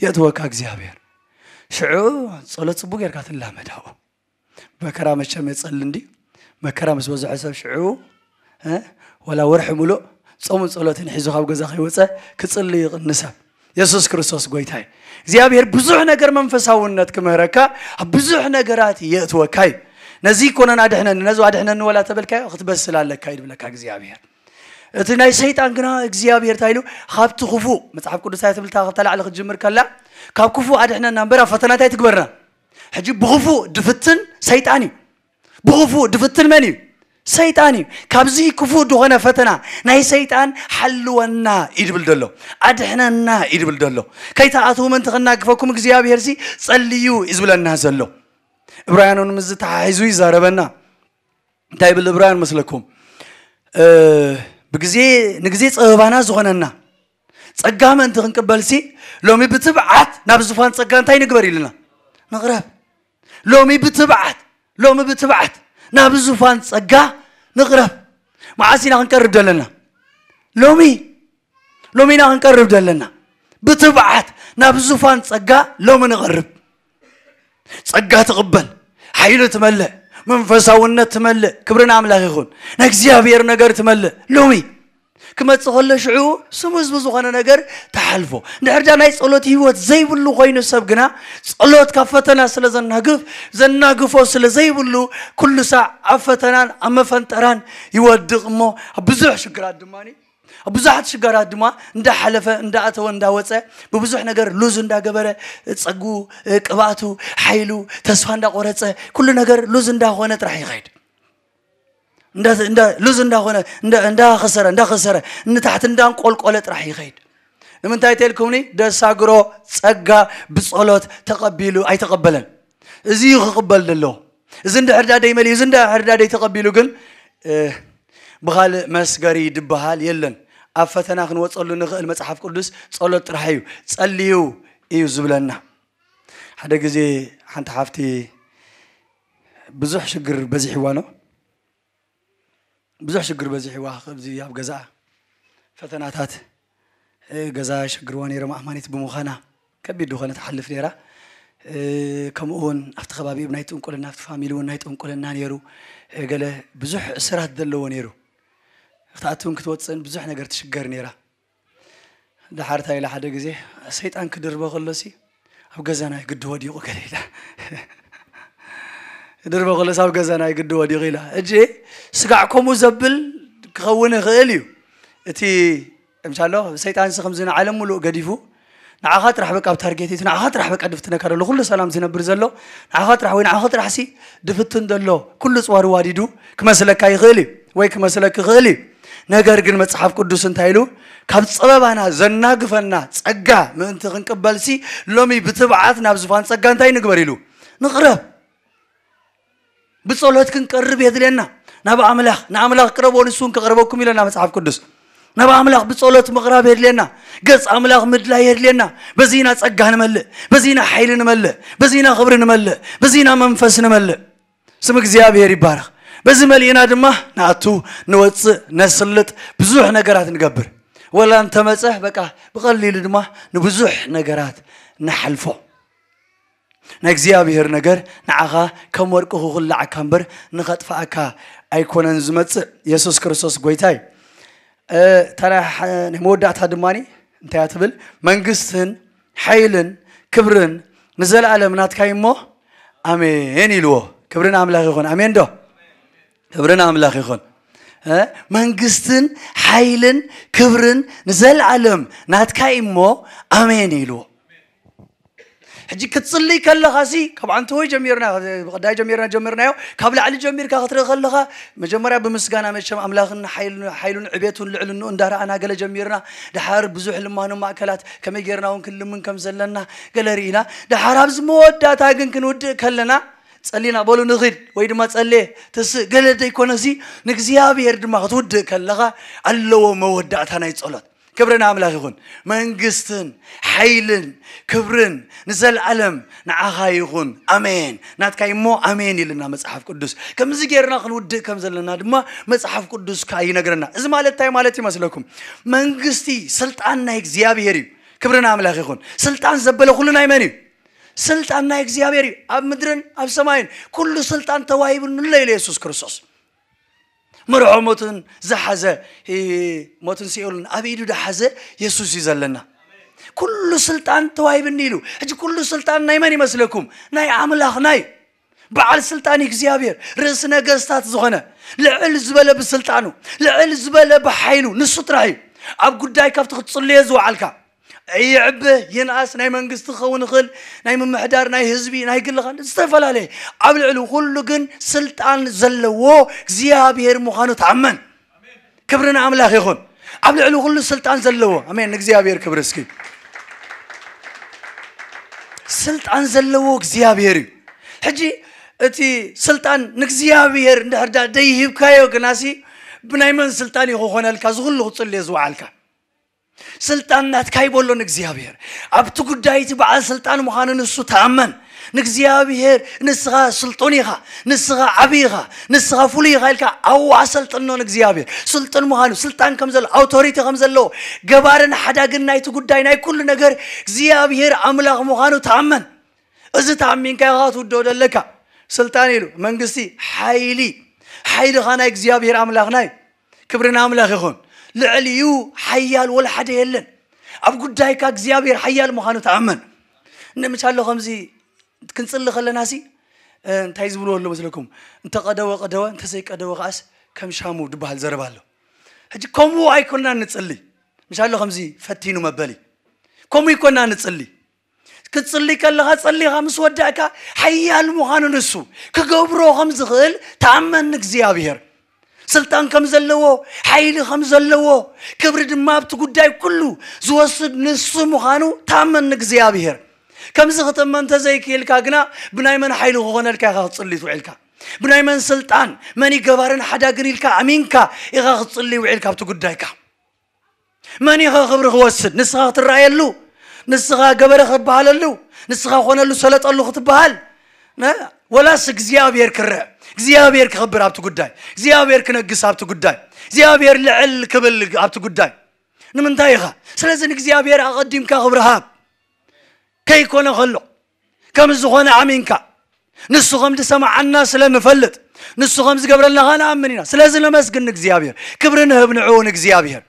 የእትወካ እግዚኣብሔር። ሽዑ ጸሎት ጽቡቅ ጌርካ ትላመድ ኣብኡ። መከራ መቸም የጸሊ እንዲ መከራ ምስ በዝሖ ሰብ ሽዑ እ፣ ወላ ወርሒ ሙሉእ ጾምን ጸሎትን ሒዙ ካብ ገዛ ከይወጸ ክጽሊ ይቕንሰብ። የሱስ ክርስቶስ ጎይታይ እግዚኣብሔር ብዙሕ ነገር መንፈሳውነት ክምህረካ ኣብ ብዙሕ ነገራት የእትወካ እዩ። ነዚ ይኮነን ኣድሕነኒ ነዚ ኣድሕነኒ ወላ ተበልካዮ ክትበስል ኣለካ እዩ ድብለካ እግዚኣብሔር። እቲ ናይ ሰይጣን ግና እግዚኣብሔር እንታይ ኢሉ? ካብቲ ክፉእ መጽሓፍ ቅዱስ እንታይ ትብል እታ ካብታ ላዕሊ ክትጅምር ከላ ካብ ክፉእ ኣድሕነና እምበር ኣብ ፈተና እንታይ ትግበርና? ሕጂ ብክፉእ ድፍትን ሰይጣን እዩ። ብክፉእ ድፍትን መን እዩ? ሰይጣን እዩ። ካብዚ ክፉእ ዝኾነ ፈተና ናይ ሰይጣን ሓልወና እዩ ድብል ዘሎ፣ ኣድሕነና እዩ ድብል ዘሎ። ከይተኣትዉ ምእንቲ ክናግፈኩም እግዚኣብሔር ሲ ጸልዩ እዩ ዝብለና ዘሎ። ዕብራውያን እውን ምስዚ ተሓሒዙ ይዛረበና። እንታይ ይብል ዕብራውያን መስለኩም? እ፣ ብግዜ ንግዜ ጸበባና ዝኾነና ጸጋ ምእንቲ ክንቅበልሲ ሎሚ ብትብዓት ናብ ዝፋን ጸጋ እንታይ ንግበር ኢልና ንቕረብ። ሎሚ ብትብዓት ሎሚ ብትብዓት ናብ ዝፋን ጸጋ ንቕረብ። መዓስ ኢና ክንቀርብ ዘለና? ሎሚ ሎሚ ኢና ክንቀርብ ዘለና። ብትብዓት ናብ ዝፋን ጸጋ ሎሚ ንቐርብ። ጸጋ ትቕበል፣ ሓይሊ ትመልእ፣ መንፈሳውነት ትመልእ። ክብሪ ንኣምላኽ ይኹን። ናይ እግዚኣብሔር ነገር ትመልእ። ሎሚ ክመጽእ ከሎ ሽዑ ስሙዝ ብዝኾነ ነገር ተሓልፎ። እንድሕር ዳ ናይ ጸሎት ህይወት ዘይብሉ ኮይኑ ሰብ ግና ጸሎት ካብ ፈተና ስለ ዘናግፍ፣ ዘናግፎ ስለ ዘይብሉ ኩሉ ሳዕ ኣብ ፈተናን ኣብ መፈንጠራን ይወድቕ እሞ ኣብ ብዙሕ ሽግራት ድማ ኣብ ብዙሓት ሽጋራት ድማ እንዳሓለፈ እንዳኣተወ እንዳወፀ ብብዙሕ ነገር ሉዝ እንዳገበረ ጸጉ ቅብኣቱ ሓይሉ ተስፋ እንዳቆረፀ ኩሉ ነገር ሉዝ እንዳኾነ ጥራሕ ይኸይድ። እንዳ- እንዳ- ሉዝ እንዳኾነ እንዳ- እንዳኸሰረ እንዳኸሰረ ንታሕቲ እንዳንቆልቆለ ጥራሕ ይኸይድ። ንምንታይ ተልኩምኒ? ደሳግሮ ጸጋ ብጸሎት ተቐቢሉ ኣይተቐበለን። እዚ እዩ ክቕበል ዘለዎ። እዚ እንድሕር ዳ ደይመልዩ፣ እዚ እንድሕር ዳ ደይተቐቢሉ ግን እ፣ ብኻልእ መስገሪ ድበሃል የለን። ኣብ ፈተና ክንወፀሉ ንኽእል መፅሓፍ ቅዱስ ጸሎት ጥራሕ እዩ። ጸልዩ እዩ ዝብለና። ሓደ ግዜ ሓንቲ ሓፍቲ ብዙሕ ሽግር በዚሕዋ ነው። ብዙሕ ሽግር በዚሕዋ ከብዚ ኣብ ገዛኣ ፈተናታት እ፣ ገዛ ሸግርዋ ነይሮም ኣማኒት ብምዃና ከቢድ ዝኾነ ትሓልፍ ነይራ። እ፣ ከምኡ እውን ኣብቲ ከባቢ ናይ ጥንቁልና ኣብቲ ፋሚሊ እውን ናይ ጥንቁልና ነይሩ። እ፣ ገለ ብዙሕ እስራት ዘለዎ ነይሩ። ክትኣትውን ክትወፅእን ብዙሕ ነገር ትሽገር ነይራ። ድሓር እንታይ ኢላ ሓደ ግዜ ሰይጣን ክድርበ ከሎሲ ኣብ ገዛና ግዲ ወዲቑ ገለ ኢላ ድርበ ከሎስ ኣብ ገዛና ግዲ ወዲቑ ኢላ። እጂ ስጋዕ ከምኡ ዘብል ክኸውን ይኽእል እዩ። እቲ ምሻሎ ሰይጣንሲ ከምዚ ንዓለም ሙሉእ ገዲፉ ንዓኻ ጥራሕ በቃ ኣብ ታርጌት እቲ ንዓኻ ጥራሕ በቃ ድፍትነካ ዘሎ ኩሉ ሰላም ዝነብር ዘሎ ንዓኻ ጥራሕ ወይ ንዓኻ ጥራሕ ሲ ድፍትን ዘሎ ኩሉ ጽዋር ዋዲዱ ክመስለካ ይኽእል እዩ ወይ ክመስለክ ይኽእል እዩ። ነገር ግን መጽሓፍ ቅዱስ እንታይ ኢሉ ካብ ጸበባና ዘናግፈና ጸጋ ምእንቲ ክንቅበልሲ ሎሚ ብትብዓት ናብ ዝፋን ጸጋ እንታይ ንግበር ኢሉ ንቕረብ። ብጸሎት ክንቀርብ የድልየና ናብ ኣምላኽ። ንኣምላኽ ቅረቦ ንሱ እውን ክቕርበኩም ኢለና መጽሓፍ ቅዱስ። ናብ ኣምላኽ ብጸሎት ምቕራብ የድልየና። ገጽ ኣምላኽ ምድላይ የድልየና። በዚና ጸጋ ንመልእ፣ በዚና ሓይሊ ንመልእ፣ በዚና ክብሪ ንመልእ፣ በዚና መንፈስ ንመልእ። ስም እግዚኣብሔር ይባረኽ። በዚ መሊእና ድማ ንኣቱ ንወፅእ ነስልጥ ብዙሕ ነገራት ንገብር። ወላ እንተመፀ በቃ ብቐሊሉ ድማ ንብዙሕ ነገራት ንሓልፎ። ናይ እግዚኣብሔር ነገር ንዓኻ ከም ወርቂ ክኹላዓካ እምበር ንኸጥፍኣካ ኣይኮነን ዝመጽእ። የሱስ ክርስቶስ ጎይታ እዩ። እ፣ እታ ናይ ሓ- ናይ መወዳእታ ድማ እንታይ እያ ትብል? መንግስትን ሓይልን ክብርን ንዘለኣለም ናትካ እዩ እሞ ኣሜን ኢልዎ። ክብርን ኣምላኽ ይኹን። ኣሜን ዶ? ክብርን ኣምላኽ ይኹን። እ፣ መንግስትን ሓይልን ክብርን ንዘለኣለም ናትካ እዩ እሞ ኣሜን ኢልዎ። ሕጂ ክትጽልይ ከለኻ ሲ ካብ ኣንተ ወይ ጀሚርና ብቐዳይ ጀሚርና ጀሚርናዮ ካብ ላዕሊ ጀሚርካ ክትርኢ ከለኻ መጀመርያ ብምስጋና መቸም ኣምላኽን ሓይሉን ዕቤቱን ልዕልንኡ እንዳረኣና ገለ ጀሚርና። ድሓር ብዙሕ ልማኖ ማእከላት ከመይ ጌርና እውን ክንልምን ከም ዘለና ገለ ርኢና። ድሓር ኣብዚ መወዳእታ ግን ክንውድእ ከለና ጸሊና በሉ ንኺድ ወይ ድማ ጸሌ ትስእ ገለ ደይኮነሲ ንእግዚኣብሔር ድማ ክትውድእ ከለኻ ኣለዎ መወዳእታ ናይ ጸሎት። ክብሪ ንኣምላኽ ይኹን። መንግስትን ሓይልን ክብርን ንዘለኣለም ንዓኻ ይኹን፣ ኣሜን። ናትካ እሞ ኣሜን ኢልና መጽሓፍ ቅዱስ። ከምዚ ጌርና ክንውድእ ከም ዘለና ድማ መጽሓፍ ቅዱስ ከኣ ይነግረና። እዚ ማለት እንታይ ማለት ይመስለኩም? መንግስቲ፣ ስልጣን ናይ እግዚኣብሔር እዩ። ክብሪ ንኣምላኽ ይኹን። ስልጣን ዘበለ ኩሉ ናይ መን እዩ? ስልጣን ናይ እግዚኣብሔር እዩ። ኣብ ምድርን ኣብ ሰማይን ኩሉ ስልጣን ተዋሂቡኒ ኣሎ ኢሉ የሱስ ክርስቶስ። መርሖ ሞትን ዝሓዘ፣ እ፣ ሞትን ሲኦልን ኣብ ኢዱ ዝሓዘ የሱስ እዩ ዘለና። ኩሉ ስልጣን ተዋሂብኒ ኢሉ። ሕጂ ኩሉ ስልጣን ናይ መን ይመስለኩም? ናይ ኣምላኽ፣ ናይ በዓል ስልጣን እግዚኣብሔር፣ ርእሲ ነገስታት ዝኾነ፣ ልዕል ዝበለ ብስልጣኑ፣ ልዕል ዝበለ ብሓይሉ፣ ንሱ ጥራሕ እዩ። ኣብ ጉዳይ ካብቲ ክትጽልዮ ዝወዓልካ፣ ይዕበ ይንኣስ፣ ናይ መንግስቲ ክኸውን ይኽእል፣ ናይ ምምሕዳር፣ ናይ ህዝቢ፣ ናይ ግልኻ፣ ዝተፈላለየ፣ ኣብ ልዕሊ ኩሉ ግን ስልጣን ዘለዎ እግዚኣብሔር ምዃኑ ተኣመን። ክብሪ ንኣምላኽ ይኹን። ኣብ ልዕሊ ኩሉ ስልጣን ዘለዎ፣ ኣሜን፣ ንእግዚኣብሔር ክብሪ እስኪ። ስልጣን ዘለዎ እግዚኣብሔር እዩ። ሕጂ እቲ ስልጣን ንእግዚኣብሔር እንድሕር ዳ ደይሂብካዮ ግናሲ፣ ብናይ መን ስልጣን እዩ ክኾነልካ እዚ ኩሉ ክትጽልዮ ዝወዓልካ? ስልጣን ናትካ ይበሎ ንእግዚኣብሔር። ኣብቲ ጉዳይ እቲ በዓል ስልጣን ምዃኑ ንሱ ተኣመን። ንእግዚኣብሔር ንስኻ ስልጡን ኢኻ፣ ንስኻ ዓቢ ኢኻ፣ ንስኻ ፍሉይ ኢኻ ኢልካ ኣብኡ ኣሰልጥኖ ንእግዚኣብሔር። ስልጡን ምዃኑ፣ ስልጣን ከም ዘሎ፣ ኣውቶሪቲ ከም ዘለዎ፣ ገባርን ሓዳግን ናይቲ ጉዳይ ናይ ኩሉ ነገር እግዚኣብሔር ኣምላኽ ምዃኑ ተኣመን። እዚ ተኣሚንካ ኢኻ ክትውድኦ ዘለካ። ስልጣን ኢሉ መንግስቲ፣ ሓይሊ፣ ሓይልኻ ናይ እግዚኣብሔር ኣምላኽና እዩ። ክብሪ ንኣምላኽ ይኹን። ልዕሊኡ ሓያል ወላ ሓደ የለን። ኣብ ጉዳይካ እግዚኣብሔር ሓያል ምዃኑ ተኣመን። ንምቻሎ ከምዚ ክንጽሊ ከለናሲ፣ እ፣ እንታይ ዝብልዎ ኣሎ መስለኩም? እንተ ቀደወ ቀደወ፣ እንተ ዘይቀደወ ከኣስ ከም ሻሙ ድበሃል ዘረባ ኣሎ። ሕጂ ከምኡ ኣይኮናን ንጽሊ። ምሻሎ ከምዚ ፈቲኑ መበሊ። ከምኡ ይኮና ንጽሊ። ክትጽሊ ከለኻ ጸሊኻ ምስ ወዳእካ ሓያል ምዃኑ ንሱ ክገብሮ ከም ዝኽእል ተኣመን ንእግዚኣብሔር። ስልጣን ከም ዘለዎ፣ ሓይሊ ከም ዘለዎ፣ ክብሪ ድማ ኣብቲ ጉዳይ ኩሉ ዝወስድ ንሱ ምዃኑ ተኣመን ንእግዚኣብሔር። ከምዚ ክትእመን እንተዘይክኢልካ ግና ብናይ መን ሓይሊ ክኾነልካ ኢኻ ክትጽሊ ትውዒልካ? ብናይ መን ስልጣን፣ መን እዩ ገባርን ሓዳግን ኢልካ ኣሚንካ ኢኻ ክትጽሊ ውዒልካ ኣብቲ ጉዳይካ? መን ኢኸ ክብሪ ክወስድ? ንስኻ ክትረኣየሉ? ንስኻ ገበረ ክትበሃለሉ? ንስኻ ኮነሉ ሰለጠሉ ክትበሃል? ነ-፣ ወላስ እግዚኣብሔር ክረአ? እግዚኣብሔር ክኽብር ኣብቲ ጉዳይ፣ እግዚኣብሔር ክነግስ ኣብቲ ጉዳይ፣ እግዚኣብሔር ልዕል ክብል ኣብቲ ጉዳይ። ንምንታይ ኢኻ? ስለዚ ንእግዚኣብሔር ኣቐዲምካ ክብሪ ሃብ። ከይኮነ ከሎ፣ ከም ዝኾነ ኣሚንካ፣ ንሱ ከም ዝሰምዓና ስለ ንፈልጥ፣ ንሱ ከም ዝገብረልና ኸኣ ንኣምን ኢና። ስለዚ ነመስግን ንእግዚኣብሔር፣ ክብሪ ንህብ ንዕኡ ንእግዚኣብሔር።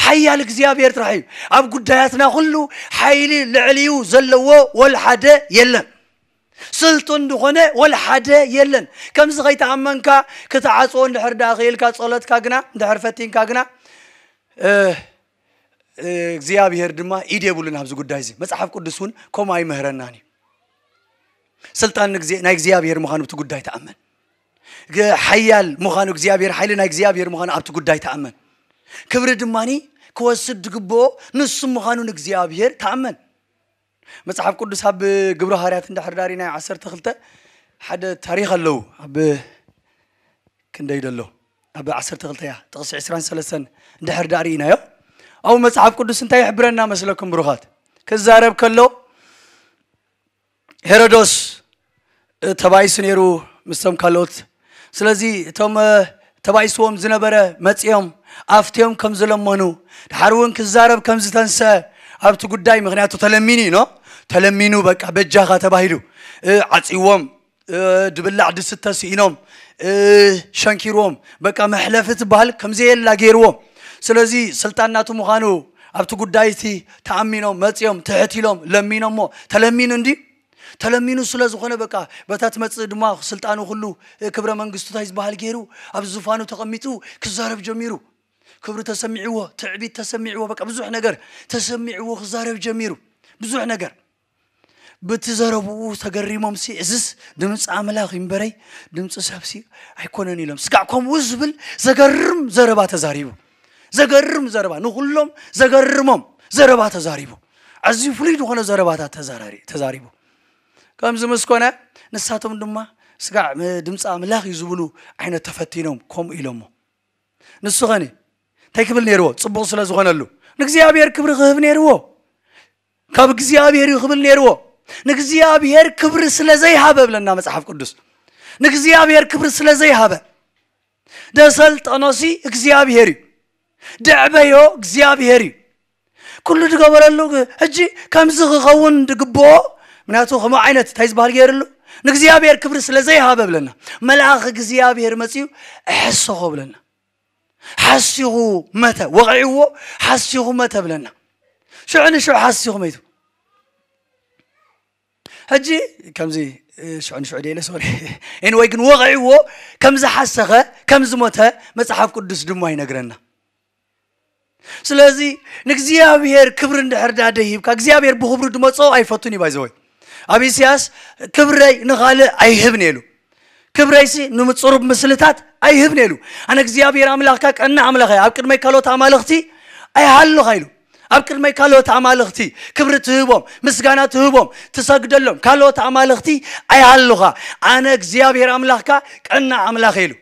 ሓያል እግዚኣብሔር ጥራሕ እዩ። ኣብ ጉዳያትና ኩሉ ሓይሊ ልዕሊኡ ዘለዎ ወላ ሓደ የለን። ስልጡን ዝኾነ ወላ ሓደ የለን። ከምዚ ከይተኣመንካ ክትዓጽዎ እንድሕር ደኣ ክኢልካ፣ ጸሎትካ ግና እንድሕር ፈቲንካ ግና፣ እ፣ እ፣ እግዚኣብሔር ድማ ኢድ የብሉን ኣብዚ ጉዳይ እዚ። መጽሓፍ ቅዱስ እውን ከምኡ ኣይምህረናን እዩ። ስልጣን ንግዜ-፣ ናይ እግዚኣብሔር ምዃኑ ኣብቲ ጉዳይ ተኣመን። ግ-፣ ሓያል ምዃኑ እግዚኣብሔር፣ ሓይሊ ናይ እግዚኣብሔር ምዃኑ ኣብቲ ጉዳይ ተኣመን። ክብሪ ድማኒ ክወስድ ዝግብኦ ንሱ ምዃኑ ንእግዚኣብሔር ተኣመን። መጽሓፍ ቅዱስ ኣብ ግብረ ሃዋርያት እንድሕር ዳሪና ዓሰርተ ክልተ ሓደ ታሪኽ ኣለዉ። ኣብ ክንደይ ደሎ? ኣብ ዓሰርተ ክልተ እያ፣ ጥቕሲ ዕስራን ሰለስተን እንድሕር ዳኣ ርኢናዮ። ኣብኡ መጽሓፍ ቅዱስ እንታይ ይሕብረና መስለኩም ብሩኻት? ክዛረብ ከሎ ሄሮዶስ፣ እ፣ ተባኢሱ ነይሩ ምስቶም ካልኦት። ስለዚ እቶም፣ እ፣ ተባኢስዎም ዝነበረ መጺኦም ኣፍትዮም ከም ዝለመኑ፣ ድሓር እውን ክዛረብ ከም ዝተንስአ ኣብቲ ጉዳይ፣ ምኽንያቱ ተለሚኑ እዩ፣ ኖ? ተለሚኑ፣ በቃ በጃኻ ተባሂሉ፣ እ፣ ዓጺዎም፣ እ፣ ድብላዕ ድስተ ስኢኖም፣ እ፣ ሸንኪርዎም፣ በቃ መሕለፊ ትበሃል ከም ዘየላ ገይርዎም። ስለዚ ስልጣን ናቱ ምዃኑ ኣብቲ ጉዳይ እቲ ተኣሚኖም መጺኦም ትሕት ኢሎም ለሚኖሞ። ተለሚኑ እንድዩ? ተለሚኑ ስለ ዝኾነ በቃ በታ ትመጽእ ድማ ስልጣኑ ኩሉ፣ እ፣ ክብረ መንግስቱ እንታይ ዝበሃል ገይሩ ኣብ ዙፋኑ ተቐሚጡ ክዛረብ ጀሚሩ። ክብሪ ተሰሚዕዎ፣ ትዕቢት ተሰሚዕዎ፣ በቃ ብዙሕ ነገር ተሰሚዕዎ ክዛረብ ጀሚሩ። ብዙሕ ነገር። ብቲ ዘረብኡ ተገሪሞምሲ፣ "እዝስ ድምፂ ኣምላኽ እምበረይ ድምፂ ሰብሲ ኣይኮነን" ኢሎም። ስጋዕ ከምኡ ዝብል ዘገርም ዘረባ ተዛሪቡ። ዘገርም ዘረባ፣ ንኹሎም ዘገርሞም ዘረባ ተዛሪቡ። ኣዝዩ ፍሉይ ዝኾነ ዘረባታት ተዛራሪ-፣ ተዛሪቡ። ከምዚ ምስ ኮነ፣ ንሳቶም ድማ ስጋዕ ድምፂ ኣምላኽ እዩ ዝብሉ ዓይነት ተፈቲኖም ከምኡ ኢሎሞ። ንሱ ኸኒ እንታይ ክብል ነይርዎ? ጽቡቕ ስለ ዝኾነሉ፣ ንእግዚኣብሔር ክብሪ ክህብ ነይርዎ። ካብ እግዚኣብሔር እዩ ክብል ነይርዎ። ንእግዚኣብሔር ክብሪ ስለ ዘይሃበ ብለና መጽሓፍ ቅዱስ። ንእግዚኣብሔር ክብሪ ስለ ዘይሃበ፣ ደሰልጠኖሲ እግዚኣብሔር እዩ፣ ደዕበዮ እግዚኣብሔር እዩ። ኩሉ ዝገበረሉ ግ- ሕጂ ከምዚ ክኸውን ዝግብኦ፣ ምክንያቱ ከምኡ ዓይነት እንታይ ዝበሃል ገይርሉ? ንእግዚኣብሔር ክብሪ ስለ ዘይሃበ ብለና፣ መልኣኽ እግዚኣብሔር መጺኡ እሐሰኾ ብለና። ሓሲኹ መተ፣ ወቕዕዎ፣ ሓሲኹ መተ ብለና። ሽዑ ንሽዑ ሓሲኹ መይቱ። ሕጂ ከምዚ ሽዑ ንሽዑ ደለ ሶሪ ኤንወይ ግን ወቕዕዎ፣ ከም ዝሓሰኸ ከም ዝሞተ መጽሓፍ ቅዱስ ድማ ይነግረና። ስለዚ ንእግዚኣብሔር ክብሪ እንድሕር ዳ ደይብካ እግዚኣብሔር ብክብሩ ድመጾ ኣይፈቱን እዩ ባይዘወይ። ኣብ ኢሳያስ ክብረይ ንኻልእ ኣይህብን ኢሉ። ክብረይሲ ንምጽሩብ ምስልታት ኣይህብን ኢሉ። ኣነ እግዚኣብሔር ኣምላኽካ ቀና ኣምላኽ እየ፣ ኣብ ቅድመይ ካልኦት ኣማልኽቲ ኣይሃሉኻ ኢሉ። ኣብ ቅድመይ ካልኦት ኣማልኽቲ ክብሪ ትህቦም፣ ምስጋና ትህቦም፣ ትሰግደሎም ካልኦት ኣማልኽቲ ኣይሃሉኻ። ኣነ እግዚኣብሔር ኣምላኽካ ቀና ኣምላኽ ኢሉ።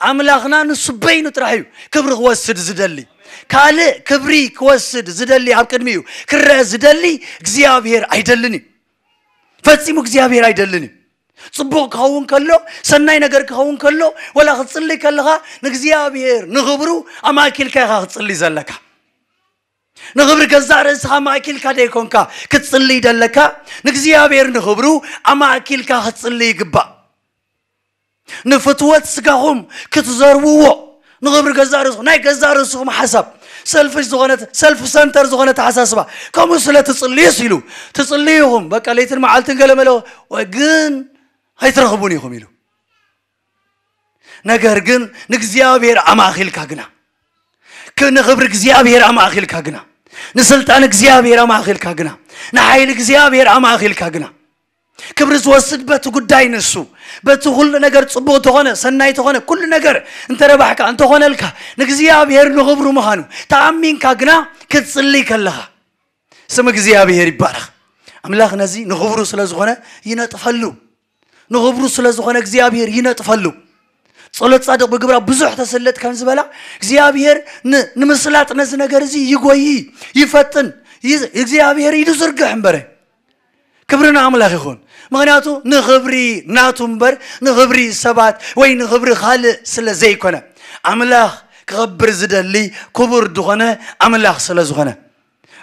ኣምላኽና ንሱ በይኑ ጥራሕ እዩ ክብሪ ክወስድ ዝደሊ። ካልእ ክብሪ ክወስድ ዝደሊ፣ ኣብ ቅድሚኡ ክረአ ዝደሊ እግዚኣብሔር ኣይደልን እዩ። ፈጺሙ እግዚኣብሔር ኣይደልን እዩ። ጽቡቕ ክኸውን ከሎ፣ ሰናይ ነገር ክኸውን ከሎ፣ ወላ ክትጽሊ ከለኻ ንእግዚኣብሔር ንኽብሩ ኣማእኪልካ ኢኻ ክትጽሊ ዘለካ። ንኽብሪ ገዛእ ርእስኻ ኣማእኪልካ ደይኮንካ ክትጽሊ ደለካ፣ ንእግዚኣብሔር ንኽብሩ ኣማእኪልካ ክትጽሊ ይግባእ። ንፍትወት ስጋኹም ክትዘርብዎ፣ ንኽብሪ ገዛእ ርእስኹም፣ ናይ ገዛእ ርእስኹም ሓሳብ፣ ሰልፊሽ ዝኾነ፣ ሰልፍ ሰንተር ዝኾነ ተሓሳስባ፣ ከምኡ ስለ ትጽልዩስ ኢሉ፣ ትጽልዩ ኢኹም፣ በቃ ለይትን መዓልትን ገለ መለ፣ ወይ ግን ኣይትረኽቡን ኢኹም ኢሉ። ነገር ግን ንእግዚኣብሔር ኣማእኺልካ ግና፣ ክ- ንኽብሪ እግዚኣብሔር ኣማእኺልካ ግና፣ ንስልጣን እግዚኣብሔር ኣማእኺልካ ግና፣ ንሓይሊ እግዚኣብሔር ኣማእኺልካ ግና፣ ክብሪ ዝወስድ በቲ ጉዳይ ንሱ፣ በቲ ኩሉ ነገር ጽቡቕ ተኾነ፣ ሰናይ ተኾነ፣ ኩሉ ነገር እንተረባሕካ፣ እንተኾነልካ፣ ንእግዚኣብሔር ንኽብሩ ምዃኑ ተኣሚንካ ግና ክትጽሊ ከለኻ፣ ስም እግዚኣብሔር ይባረኽ። ኣምላኽ ነዚ ንኽብሩ ስለ ዝኾነ ይነጥፈሉ። ንኽብሩ ስለ ዝኾነ እግዚኣብሔር ይነጥፈሉ። ጸሎት ጻድቕ ብግብራ ብዙሕ ተሰለጥ ከም ዝበላ እግዚኣብሔር ን- ንምስላጥ ነዚ ነገር እዚ ይጎይ፣ ይፈጥን። ይዝ- እግዚኣብሔር ኢዱ ዝርግሕ እምበረ። ክብሪ ንኣምላኽ ይኹን። ምኽንያቱ ንኽብሪ ናቱ እምበር ንኽብሪ ሰባት ወይ ንኽብሪ ካልእ ስለ ዘይኮነ፣ ኣምላኽ ክኸብር ዝደሊ ክቡር ዝኾነ ኣምላኽ ስለ ዝኾነ፣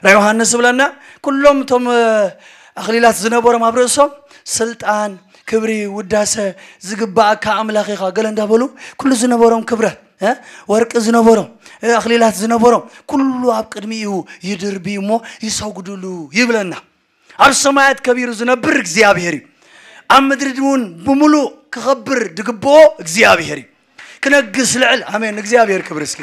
ራ ዮሃንስ ዝብለና፣ ኩሎም እቶም ኣኽሊላት ዝነበሮም ኣብ ርእሶም፣ ስልጣን፣ ክብሪ፣ ውዳሰ ዝግባኣካ ኣምላኽ ኢኻ ገለ እንዳበሉ፣ ኩሉ ዝነበሮም ክብረት፣ እ፣ ወርቂ ዝነበሮም፣ እ፣ ኣኽሊላት ዝነበሮም ኩሉ ኣብ ቅድሚኡ ይድርብዩ እሞ ይሰጉድሉ ይብለና። ኣብ ሰማያት ከቢሩ ዝነብር እግዚኣብሔር እዩ። ኣብ ምድሪ እውን ብምሉእ ክኸብር ዝግብኦ እግዚኣብሔር እዩ። ክነግስ ልዕል፣ ኣሜን፣ ንእግዚኣብሔር ክብሪ እስኪ።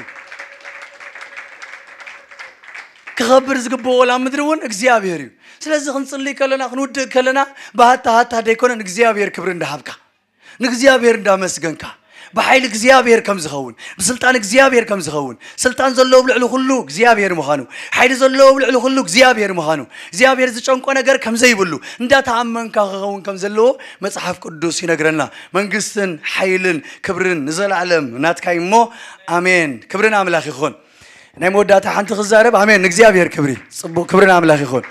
ክኸብር ዝግብኦ ላ ምድሪ እውን እግዚኣብሔር እዩ። ስለዚ ክንጽልይ ከለና፣ ክንውድእ ከለና፣ ብሃታ ሃታ ደይኮነ ንእግዚኣብሔር ክብሪ እንዳሃብካ፣ ንእግዚኣብሔር እንዳመስገንካ፣ ብሓይሊ እግዚኣብሔር ከም ዝኸውን፣ ብስልጣን እግዚኣብሔር ከም ዝኸውን፣ ስልጣን ዘለዎ ኣብ ልዕሊ ኩሉ እግዚኣብሔር ምዃኑ፣ ሓይሊ ዘለዎ ኣብ ልዕሊ ኩሉ እግዚኣብሔር ምዃኑ፣ እግዚኣብሔር ዝጨንቆ ነገር ከም ዘይብሉ እንዳተኣመንካ ክኸውን ከም ዘለዎ መጽሓፍ ቅዱስ ይነግረና። መንግስትን ሓይልን ክብርን ንዘለኣለም ናትካ እዩ እሞ፣ ኣሜን። ክብርን ኣምላኽ ይኹን። ናይ መወዳእታ ሓንቲ ክዛረብ፣ ኣሜን፣ ንእግዚኣብሔር ክብሪ፣ ጽቡቕ፣ ክብሪ ንኣምላኽ ይኹን።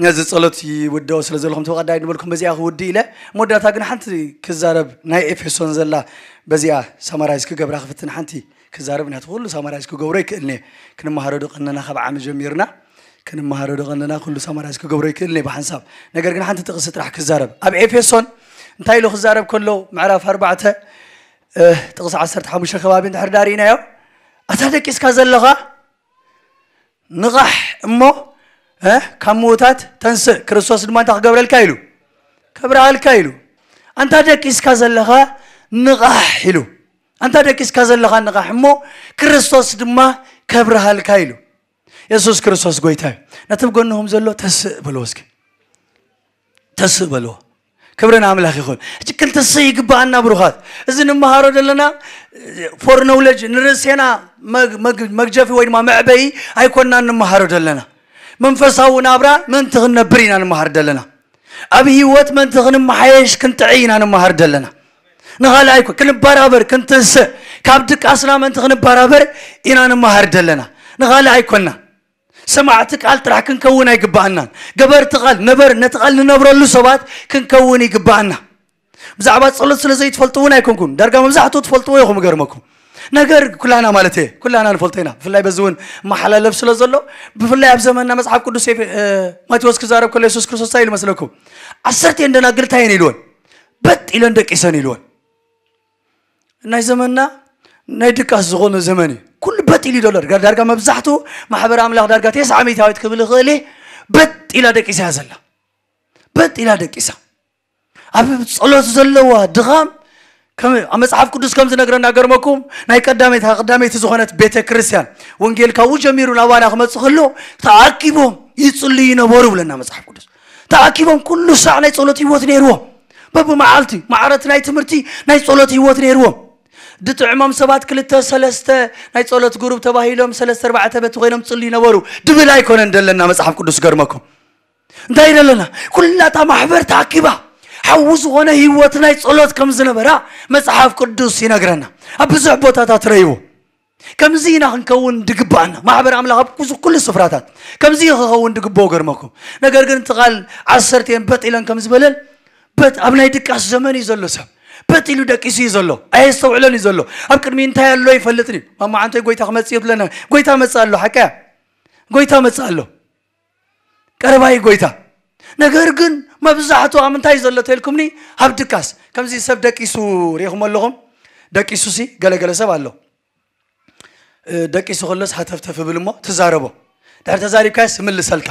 ነዚ ጸሎት ይውድኦ ስለ ዘለኹም ተወቐዳይ ንበልኩም በዚኣ ክውድእ ኢለ፣ መወዳእታ ግን ሓንቲ ክዛረብ ናይ ኤፌሶን ዘላ በዚኣ ሳማራይዝ ክገብራ ክፍትን ሓንቲ ክዛረብ፣ ምክንያቱ ኩሉ ሳማራይዝ ክገብሮ ይክእልኒ፣ ክንመሃሮ ዶ ቀነና ካብ ዓሚ ጀሚርና፣ ክንመሃሮ ዶ ቀነና ኩሉ ሳማራይዝ ክገብሮ ይክእልኒ ብሓንሳብ። ነገር ግን ሓንቲ ጥቕሲ ጥራሕ ክዛረብ። ኣብ ኤፌሶን እንታይ ኢሉ ክዛረብ ከሎ፣ ምዕራፍ ኣርባዕተ፣ እ፣ ጥቕሲ ዓሰርተ ሓሙሽተ ከባቢ እንድሕር ዳርኢናዮ፣ ኣታ ደቂስካ ዘለኻ ንቓሕ እሞ፣ እ፣ ካብ ምዉታት ተንስእ፣ ክርስቶስ ድማ እንታይ ክገብረልካ ኢሉ? ከብርሃልካ ኢሉ። ኣንታ ደቂስካ ዘለኻ ንቓሕ ኢሉ። ኣንታ ደቂስካ ዘለኻ ንቓሕ እሞ፣ ክርስቶስ ድማ ከብርሃልካ ኢሉ። የሱስ ክርስቶስ ጎይታ እዩ። ነቲ ብጎንኹም ዘሎ ተስእ በልዎ እስኪ። ተስእ በልዎ። ክብሪ ንኣምላኽ ይኹን። ሕጂ ክንትስእ ይግብኣና ብሩኻት። እዚ ንመሃሮ ዘለና ፎር ኖውለጅ ንርእሴና መግ-፣ መግ-፣ መግጀፊ ወይ ድማ መዕበዪ ኣይኮንና ንመሃሮ ዘለና። መንፈሳዊ ናብራ ምእንቲ ክንነብር ኢና ንመሃር ዘለና። ኣብ ህይወት ምእንቲ ክንመሓየሽ ክንጥዕይ ኢና ንመሃር ዘለና። ንኻልእ ኣይኮ-፣ ክንበራበር፣ ክንትስእ፣ ካብ ድቃስና ምእንቲ ክንበራበር ኢና ንመሃር ዘለና። ንኻልእ ኣይኮንና። ሰማዕቲ ቃል ጥራሕ ክንከውን ኣይግባኣናን። ገበርቲ ቃል፣ ነበር፣ ነቲ ቃል ንነብረሉ ሰባት ክንከውን ይግባኣና። ብዛዕባ ጸሎት ስለ ዘይትፈልጡ እውን ኣይኮንኩን። ዳርጋ መብዛሕትኡ ትፈልጥዎ ኢኹም፣ እገርመኩም። ነገር ኩላና ማለት እየ፣ ኩላና ንፈልጦ ኢና። ብፍላይ በዚ እውን መሓላለፍ ስለ ዘሎ፣ ብፍላይ ኣብ ዘመንና መጽሓፍ ቅዱስ ኤፌ-፣ እ፣ ማቴዎስ ክዛረብ ከሎ የሱስ ክርስቶስ እንታይ ኢሉ መስለኩም? ዓሰርተ እየን ደናግል እንታይ እየን ኢልወን? በጥ ኢለን ደቂሰን ኢልወን። ናይ ዘመንና ናይ ድቃስ ዝኾነ ዘመን እዩ። ኩሉ በጥ ኢሉ እዩ ዘሎ። ዳርጋ፣ ዳርጋ መብዛሕትኡ ማሕበር ኣምላኽ ዳርጋ ተስዓ ሚእታዊት ክብል ይኽእል እየ፣ በጥ ኢላ ደቂሳ እያ ዘላ። በጥ ኢላ ደቂሳ። ኣብ ጸሎት ዘለዋ ድኻም ከም ኣብ መጽሓፍ ቅዱስ ከም ዝነግረና፣ ገርመኩም፣ ናይ ቀዳመይቲ፣ ቀዳመይቲ ዝኾነት ቤተ ክርስቲያን ወንጌል ካብኡ ጀሚሩ ናባና ክመጽእ ከሎ ተኣኪቦም ይጽልዩ ነበሩ ብለና መጽሓፍ ቅዱስ። ተኣኪቦም ኩሉ ሳዕ ናይ ጸሎት ህይወት ነይርዎም። በብመዓልቲ ማዕረት ናይ ትምህርቲ ናይ ጸሎት ህይወት ነይርዎም። ድጥዕሞም ሰባት ክልተ ሰለስተ ናይ ጸሎት ግሩብ ተባሂሎም ሰለስተ ኣርባዕተ በቲ ኮይኖም ጽልዩ ነበሩ ድብል ኣይኮነን ደለና መጽሓፍ ቅዱስ፣ ገርመኩም። እንታይ ደለና? ኩላታ ማሕበር ተኣኪባ ሓዊ ዝኾነ ህይወት ናይ ጸሎት ከም ዝነበራ መጽሓፍ ቅዱስ ይነግረና። ኣብ ብዙሕ ቦታታት ረይቡ። ከምዚ ኢና ክንከውን ድግባኣና። ማሕበር ኣምላኽ ኣብ ኩዙ-፣ ኩሉ ስፍራታት ከምዚ ክኸውን ድግብኦ፣ ገርመኩም። ነገር ግን እቲ ቃል ዓሰርተ እየን በጥ ኢለን ከም ዝበለን፣ በጥ ኣብ ናይ ድቃስ ዘመን እዩ ዘሎ ሰብ። በጥ ኢሉ ደቂሱ እዩ ዘሎ። ኣየስተውዕለን እዩ ዘሎ። ኣብ ቅድሚ እንታይ ኣሎ ይፈልጥን እዩ። ማማ ዓንቶይ ጎይታ ክመጽእ እዩ ትብለና። ጎይታ መጽእ ኣሎ፣ ሓቀያ። ጎይታ መጽእ ኣሎ። ቀረባይ ጎይታ። ነገር ግን መብዛሕትኡ ኣብ ምንታይ ዘሎ ተልኩምኒ? ኣብ ድቃስ። ከምዚ ሰብ ደቂሱ ሪኢኹም ኣለኹም? ደቂሱ ሲ ገለገለ ሰብ ኣሎ። እ፣ ደቂሱ ከሎስ ሃተፍተፍ ይብል እሞ ትዛረቦ። ድሕሪ ተዛሪብካስ ይምልሰልካ።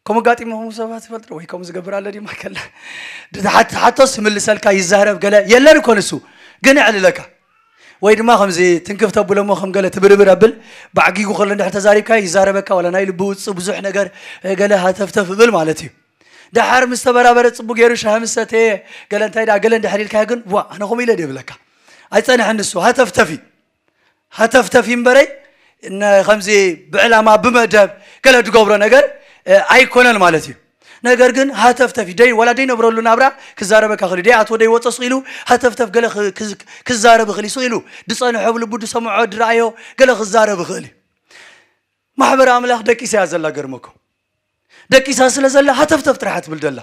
ከምኡ ኣጋጢምኹም ሰባት ይፈልጡ ዶ? ወይ ከምኡ ዝገብር ኣሎ ድዩ ማእከል? ድሓት-፣ ሓቶስ ይምልሰልካ፣ ይዛረብ፣ ገለ የለን እኮ ንሱ። ግን የዕልለካ። ወይ ድማ ከምዚ ትንክፍ ተብሎ እሞ ከም ገለ ትብርብር ኣብል፣ ባዕጊጉ ከሎ እንድሕር ተዛሪብካ ይዛረበካ፣ ዋላ ናይ ልቡ ውጽእ ብዙሕ ነገር፣ እ፣ ገለ ሃተፍተፍ ይብል ማለት እዩ። ደሓር ምስ ተበራበረ ጽቡቅ ገይሩ ሻሂ ምስ ሰተየ፣ ገለ እንታይ ደኣ ገለ እንድሕር ኢልካዮ ግን፣ ዋ፣ ኣነ ከምኡ ኢለ ድየ ይብለካ። ኣይጸንሕን ንሱ፣ ሃተፍተፍ እዩ። ሃተፍተፍ እዩ እምበረይ፣ ነ-፣ ከምዚ ብዕላማ ብመደብ ገለ ዝገብሮ ነገር፣ እ፣ ኣይኮነን ማለት እዩ። ነገር ግን ሃተፍተፍ እዩ። ደይ-፣ ዋላ ደይነብረሉ ናብራ ክዛረበካ ክእል እዩ። ደይኣትዎ ደይወጾ ስቕ ኢሉ ሃተፍተፍ ገለ ክ-፣ ክዝ-፣ ክዛረብ ይኽእል እዩ። ስቕ ኢሉ ዝጸንሖ፣ ብልቡ ዝሰምዖ፣ ዝረኣዮ ገለ ክዛረብ ይኽእል እዩ። ማሕበር ኣምላኽ ደቂሳ እያ ዘላ፣ ገርመኩም። ደቂሳ ስለ ዘላ ሃተፍተፍ ጥራሕ ትብል ዘላ።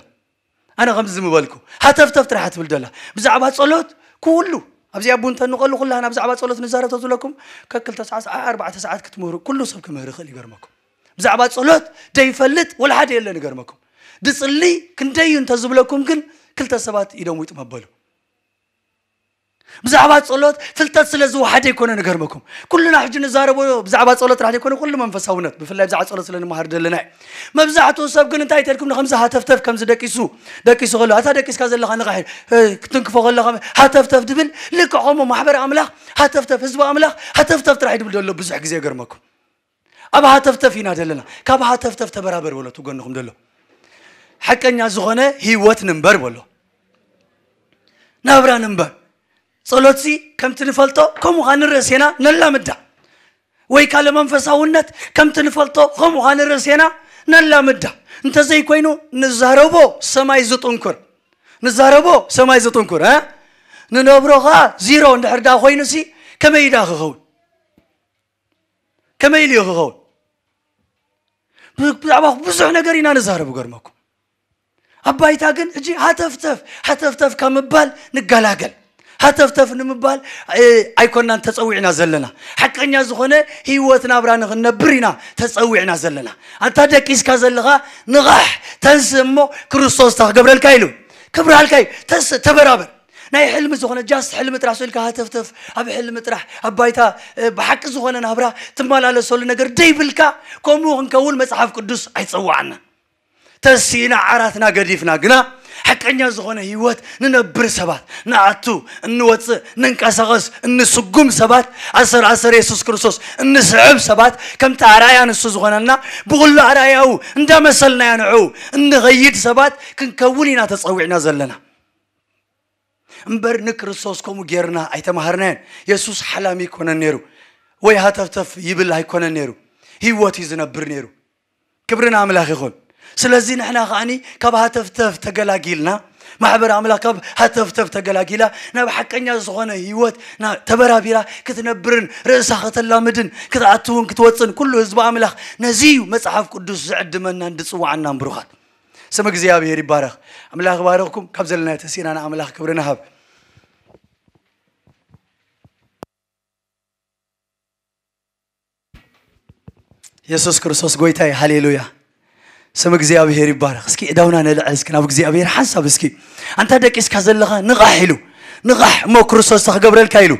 ኣነ ከምዚ ምበልኩ፣ ሃተፍተፍ ጥራሕ ትብል ዘላ። ብዛዕባ ጸሎት ኩሉ፣ ኣብዚኣ ቡን ተንቐሉ ኩላህና ብዛዕባ ጸሎት ንዛረብ ተዝብለኩም፣ ከክልተ ሰዓት፣ ኣርባዕተ ሰዓት ክትምህሩ፣ ኩሉ ሰብ ክምህር ይኽእል፣ ይገርመኩም። ብዛዕባ ጸሎት ደይፈልጥ ወላ ሓደ የለን፣ ይገርመኩም። ድጽሊ ክንደይ እዩ እንተዝብለኩም ግን፣ ክልተ ሰባት ኢዶም ውጥ መበሉ። ብዛዕባ ጸሎት ፍልጠት ስለ ዝወሓደ ኣይኮነ፣ ንገርመኩም። ኩልና ሕጂ ንዛረቦ ብዛዕባ ጸሎት ጥራሕ ዘይኮነ፣ ኩሉ መንፈሳውነት፣ ብፍላይ ብዛዕባ ጸሎት ስለ ንመሃር ዘለና እዩ። መብዛሕትኡ ሰብ ግን እንታይ ተልኩም ንከምዚ ሃተፍተፍ ከምዚ ደቂሱ፣ ደቂሱ ከሎ፣ ኣታ ደቂስካ ዘለኻ ንቕሕ፣ እ፣ ክትንክፎ ከለኻ ሃተፍተፍ ድብል፣ ልክዕ ከምኡ ማሕበር ኣምላኽ ሃተፍተፍ፣ ህዝቢ ኣምላኽ ሃተፍተፍ ጥራሕ ይድብል ዘሎ ብዙሕ ግዜ፣ ይገርመኩም። ኣብ ሃተፍተፍ ኢና ዘለና። ካብ ሃተፍተፍ ተበራበር በሎ፣ እቲ ጎንኹም ዘሎ። ሓቀኛ ዝኾነ ህይወት ንንበር በሎ። ናብራ ንንበር። ጸሎትሲ ከምቲ ንፈልጦ ከምኡ ኸኣ ንርእሴና ነላምዳ። ወይ ካልእ መንፈሳውነት ከምቲ ንፈልጦ ከምኡ ኸኣ ንርእሴና ነላምዳ። እንተዘይኮይኑ ንዛረቦ ሰማይ ዝጥንኩር። ንዛረቦ ሰማይ ዝጥንኩር፣ እ? ንነብሮ ኸኣ ዚሮ እንድሕር ደኣ ኮይኑሲ ከመይ ደኣ ክኸውን? ከመይ ኢሉ እዩ ክኸውን? ብ-፣ ብዛዕባ ብዙሕ ነገር ኢና ንዛረብ፣ ገርመኩም። ኣብ ባይታ ግን ሕጂ ሃተፍተፍ፣ ሃተፍተፍ ካብ ምባል ንገላገል። ሃተፍተፍ ንምባል፣ እ፣ ኣይኮናን ተጸዊዕና ዘለና። ሓቀኛ ዝኾነ ህይወት ናብራ ንኽንነብር ኢና ተጸዊዕና ዘለና። ኣንታ ደቂስካ ዘለኻ ንቓሕ፣ ተንስእ እሞ ክርስቶስ እታ ክገብረልካ ኢሉ። ክብርሃልካ እዩ። ተንስእ፣ ተበራበር። ናይ ሕልሚ ዝኾነ ጃስት ሕልሚ ጥራሕ ስኢልካ ሃተፍተፍ፣ ኣብ ሕልሚ ጥራሕ፣ ኣብ ባይታ፣ እ፣ ብሓቂ ዝኾነ ናብራ ትመላለሰሉ ነገር ደይብልካ፣ ከምኡ ክንከውን መጽሓፍ ቅዱስ ኣይጸዋዓና። ተሲእና ዓራትና ገዲፍና ግና ሓቀኛ ዝኾነ ህይወት ንነብር ሰባት፣ ንኣቱ፣ እንወጽእ፣ ንንቀሳቐስ፣ እንስጉም ሰባት፣ ኣሰር ኣሰር የሱስ ክርስቶስ እንስዕብ ሰባት፣ ከምቲ ኣርኣያ ንሱ ዝኾነና፣ ብኹሉ ኣርኣያኡ እንዳመሰልናዮ ንዕኡ እንኸይድ ሰባት ክንከውን ኢና ተጸዊዕና ዘለና። እምበር ንክርስቶስ ከምኡ ጌርና ኣይተማሃርናዮን። የሱስ ሓላሚ ኣይኮነን ነይሩ፣ ወይ ሃተፍተፍ ይብል ኣይኮነን ነይሩ። ህይወት እዩ ዝነብር ነይሩ። ክብሪ ንኣምላኽ ይኹን። ስለዚ ንሕና ከኣኒ ካብ ሃተፍተፍ ተገላጊልና ማሕበር ኣምላኽ ካብ ሃተፍተፍ ተገላጊላ ናብ ሓቀኛ ዝኾነ ህይወት ተበራቢራ ክትነብርን ርእሳ ከተላምድን ክትኣትውን ክትወፅን ኩሉ ህዝቢ ኣምላኽ ነዚ እዩ መፅሓፍ ቅዱስ ዝዕድመናን ዝፅዋዓናን። ብሩኻት፣ ስም እግዚኣብሔር ይባረኽ። ኣምላኽ ባረኽኩም። ካብ ዘለና ተሲእና ንኣምላኽ ክብሪ ንሃብ። የሱስ ክርስቶስ ጎይታ እዩ። ሃሌሉያ። ስም እግዚኣብሔር ይባረኽ። እስኪ እዳውና ነልዕል እስኪ ናብ እግዚኣብሔር ሓንሳብ እስኪ። ኣንታ ደቂስካ ዘለኻ ንቓሕ ኢሉ። ንቓሕ እሞ ክርስቶስ ተኽገብረልካ ኢሉ።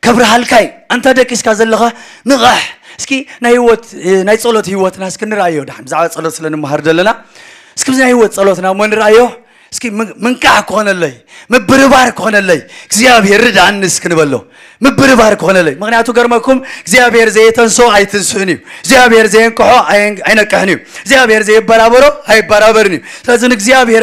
ከብርሃልካ እዩ። ኣንታ ደቂስካ ዘለኻ ንቓሕ። እስኪ ናይ ህይወት፣ ናይ ጸሎት ህይወትና እስኪ ንርኣዮ። ዳሕን ብዛዕባ ጸሎት ስለ ንምሃር ዘለና። እስኪ ብዚ ናይ ህይወት ጸሎትና እሞ ንርኣዮ። እስኪ ምን-፣ ምንቃሕ ክኾነለይ፣ ምብርባር ክኾነለይ፣ እግዚኣብሔር ርድኣኒ እስኪ ንበሎ። ምብርባር ክኾነለይ። ምኽንያቱ ገርመኩም እግዚኣብሔር ዘየተንስኦ ኣይትንስእን እዩ። እግዚኣብሔር ዘየንቅሖ ኣየን-፣ ኣይነቅሕን እዩ። እግዚኣብሔር ዘየበራበሮ ኣይበራበርን እዩ። ስለዚ ንእግዚኣብሔር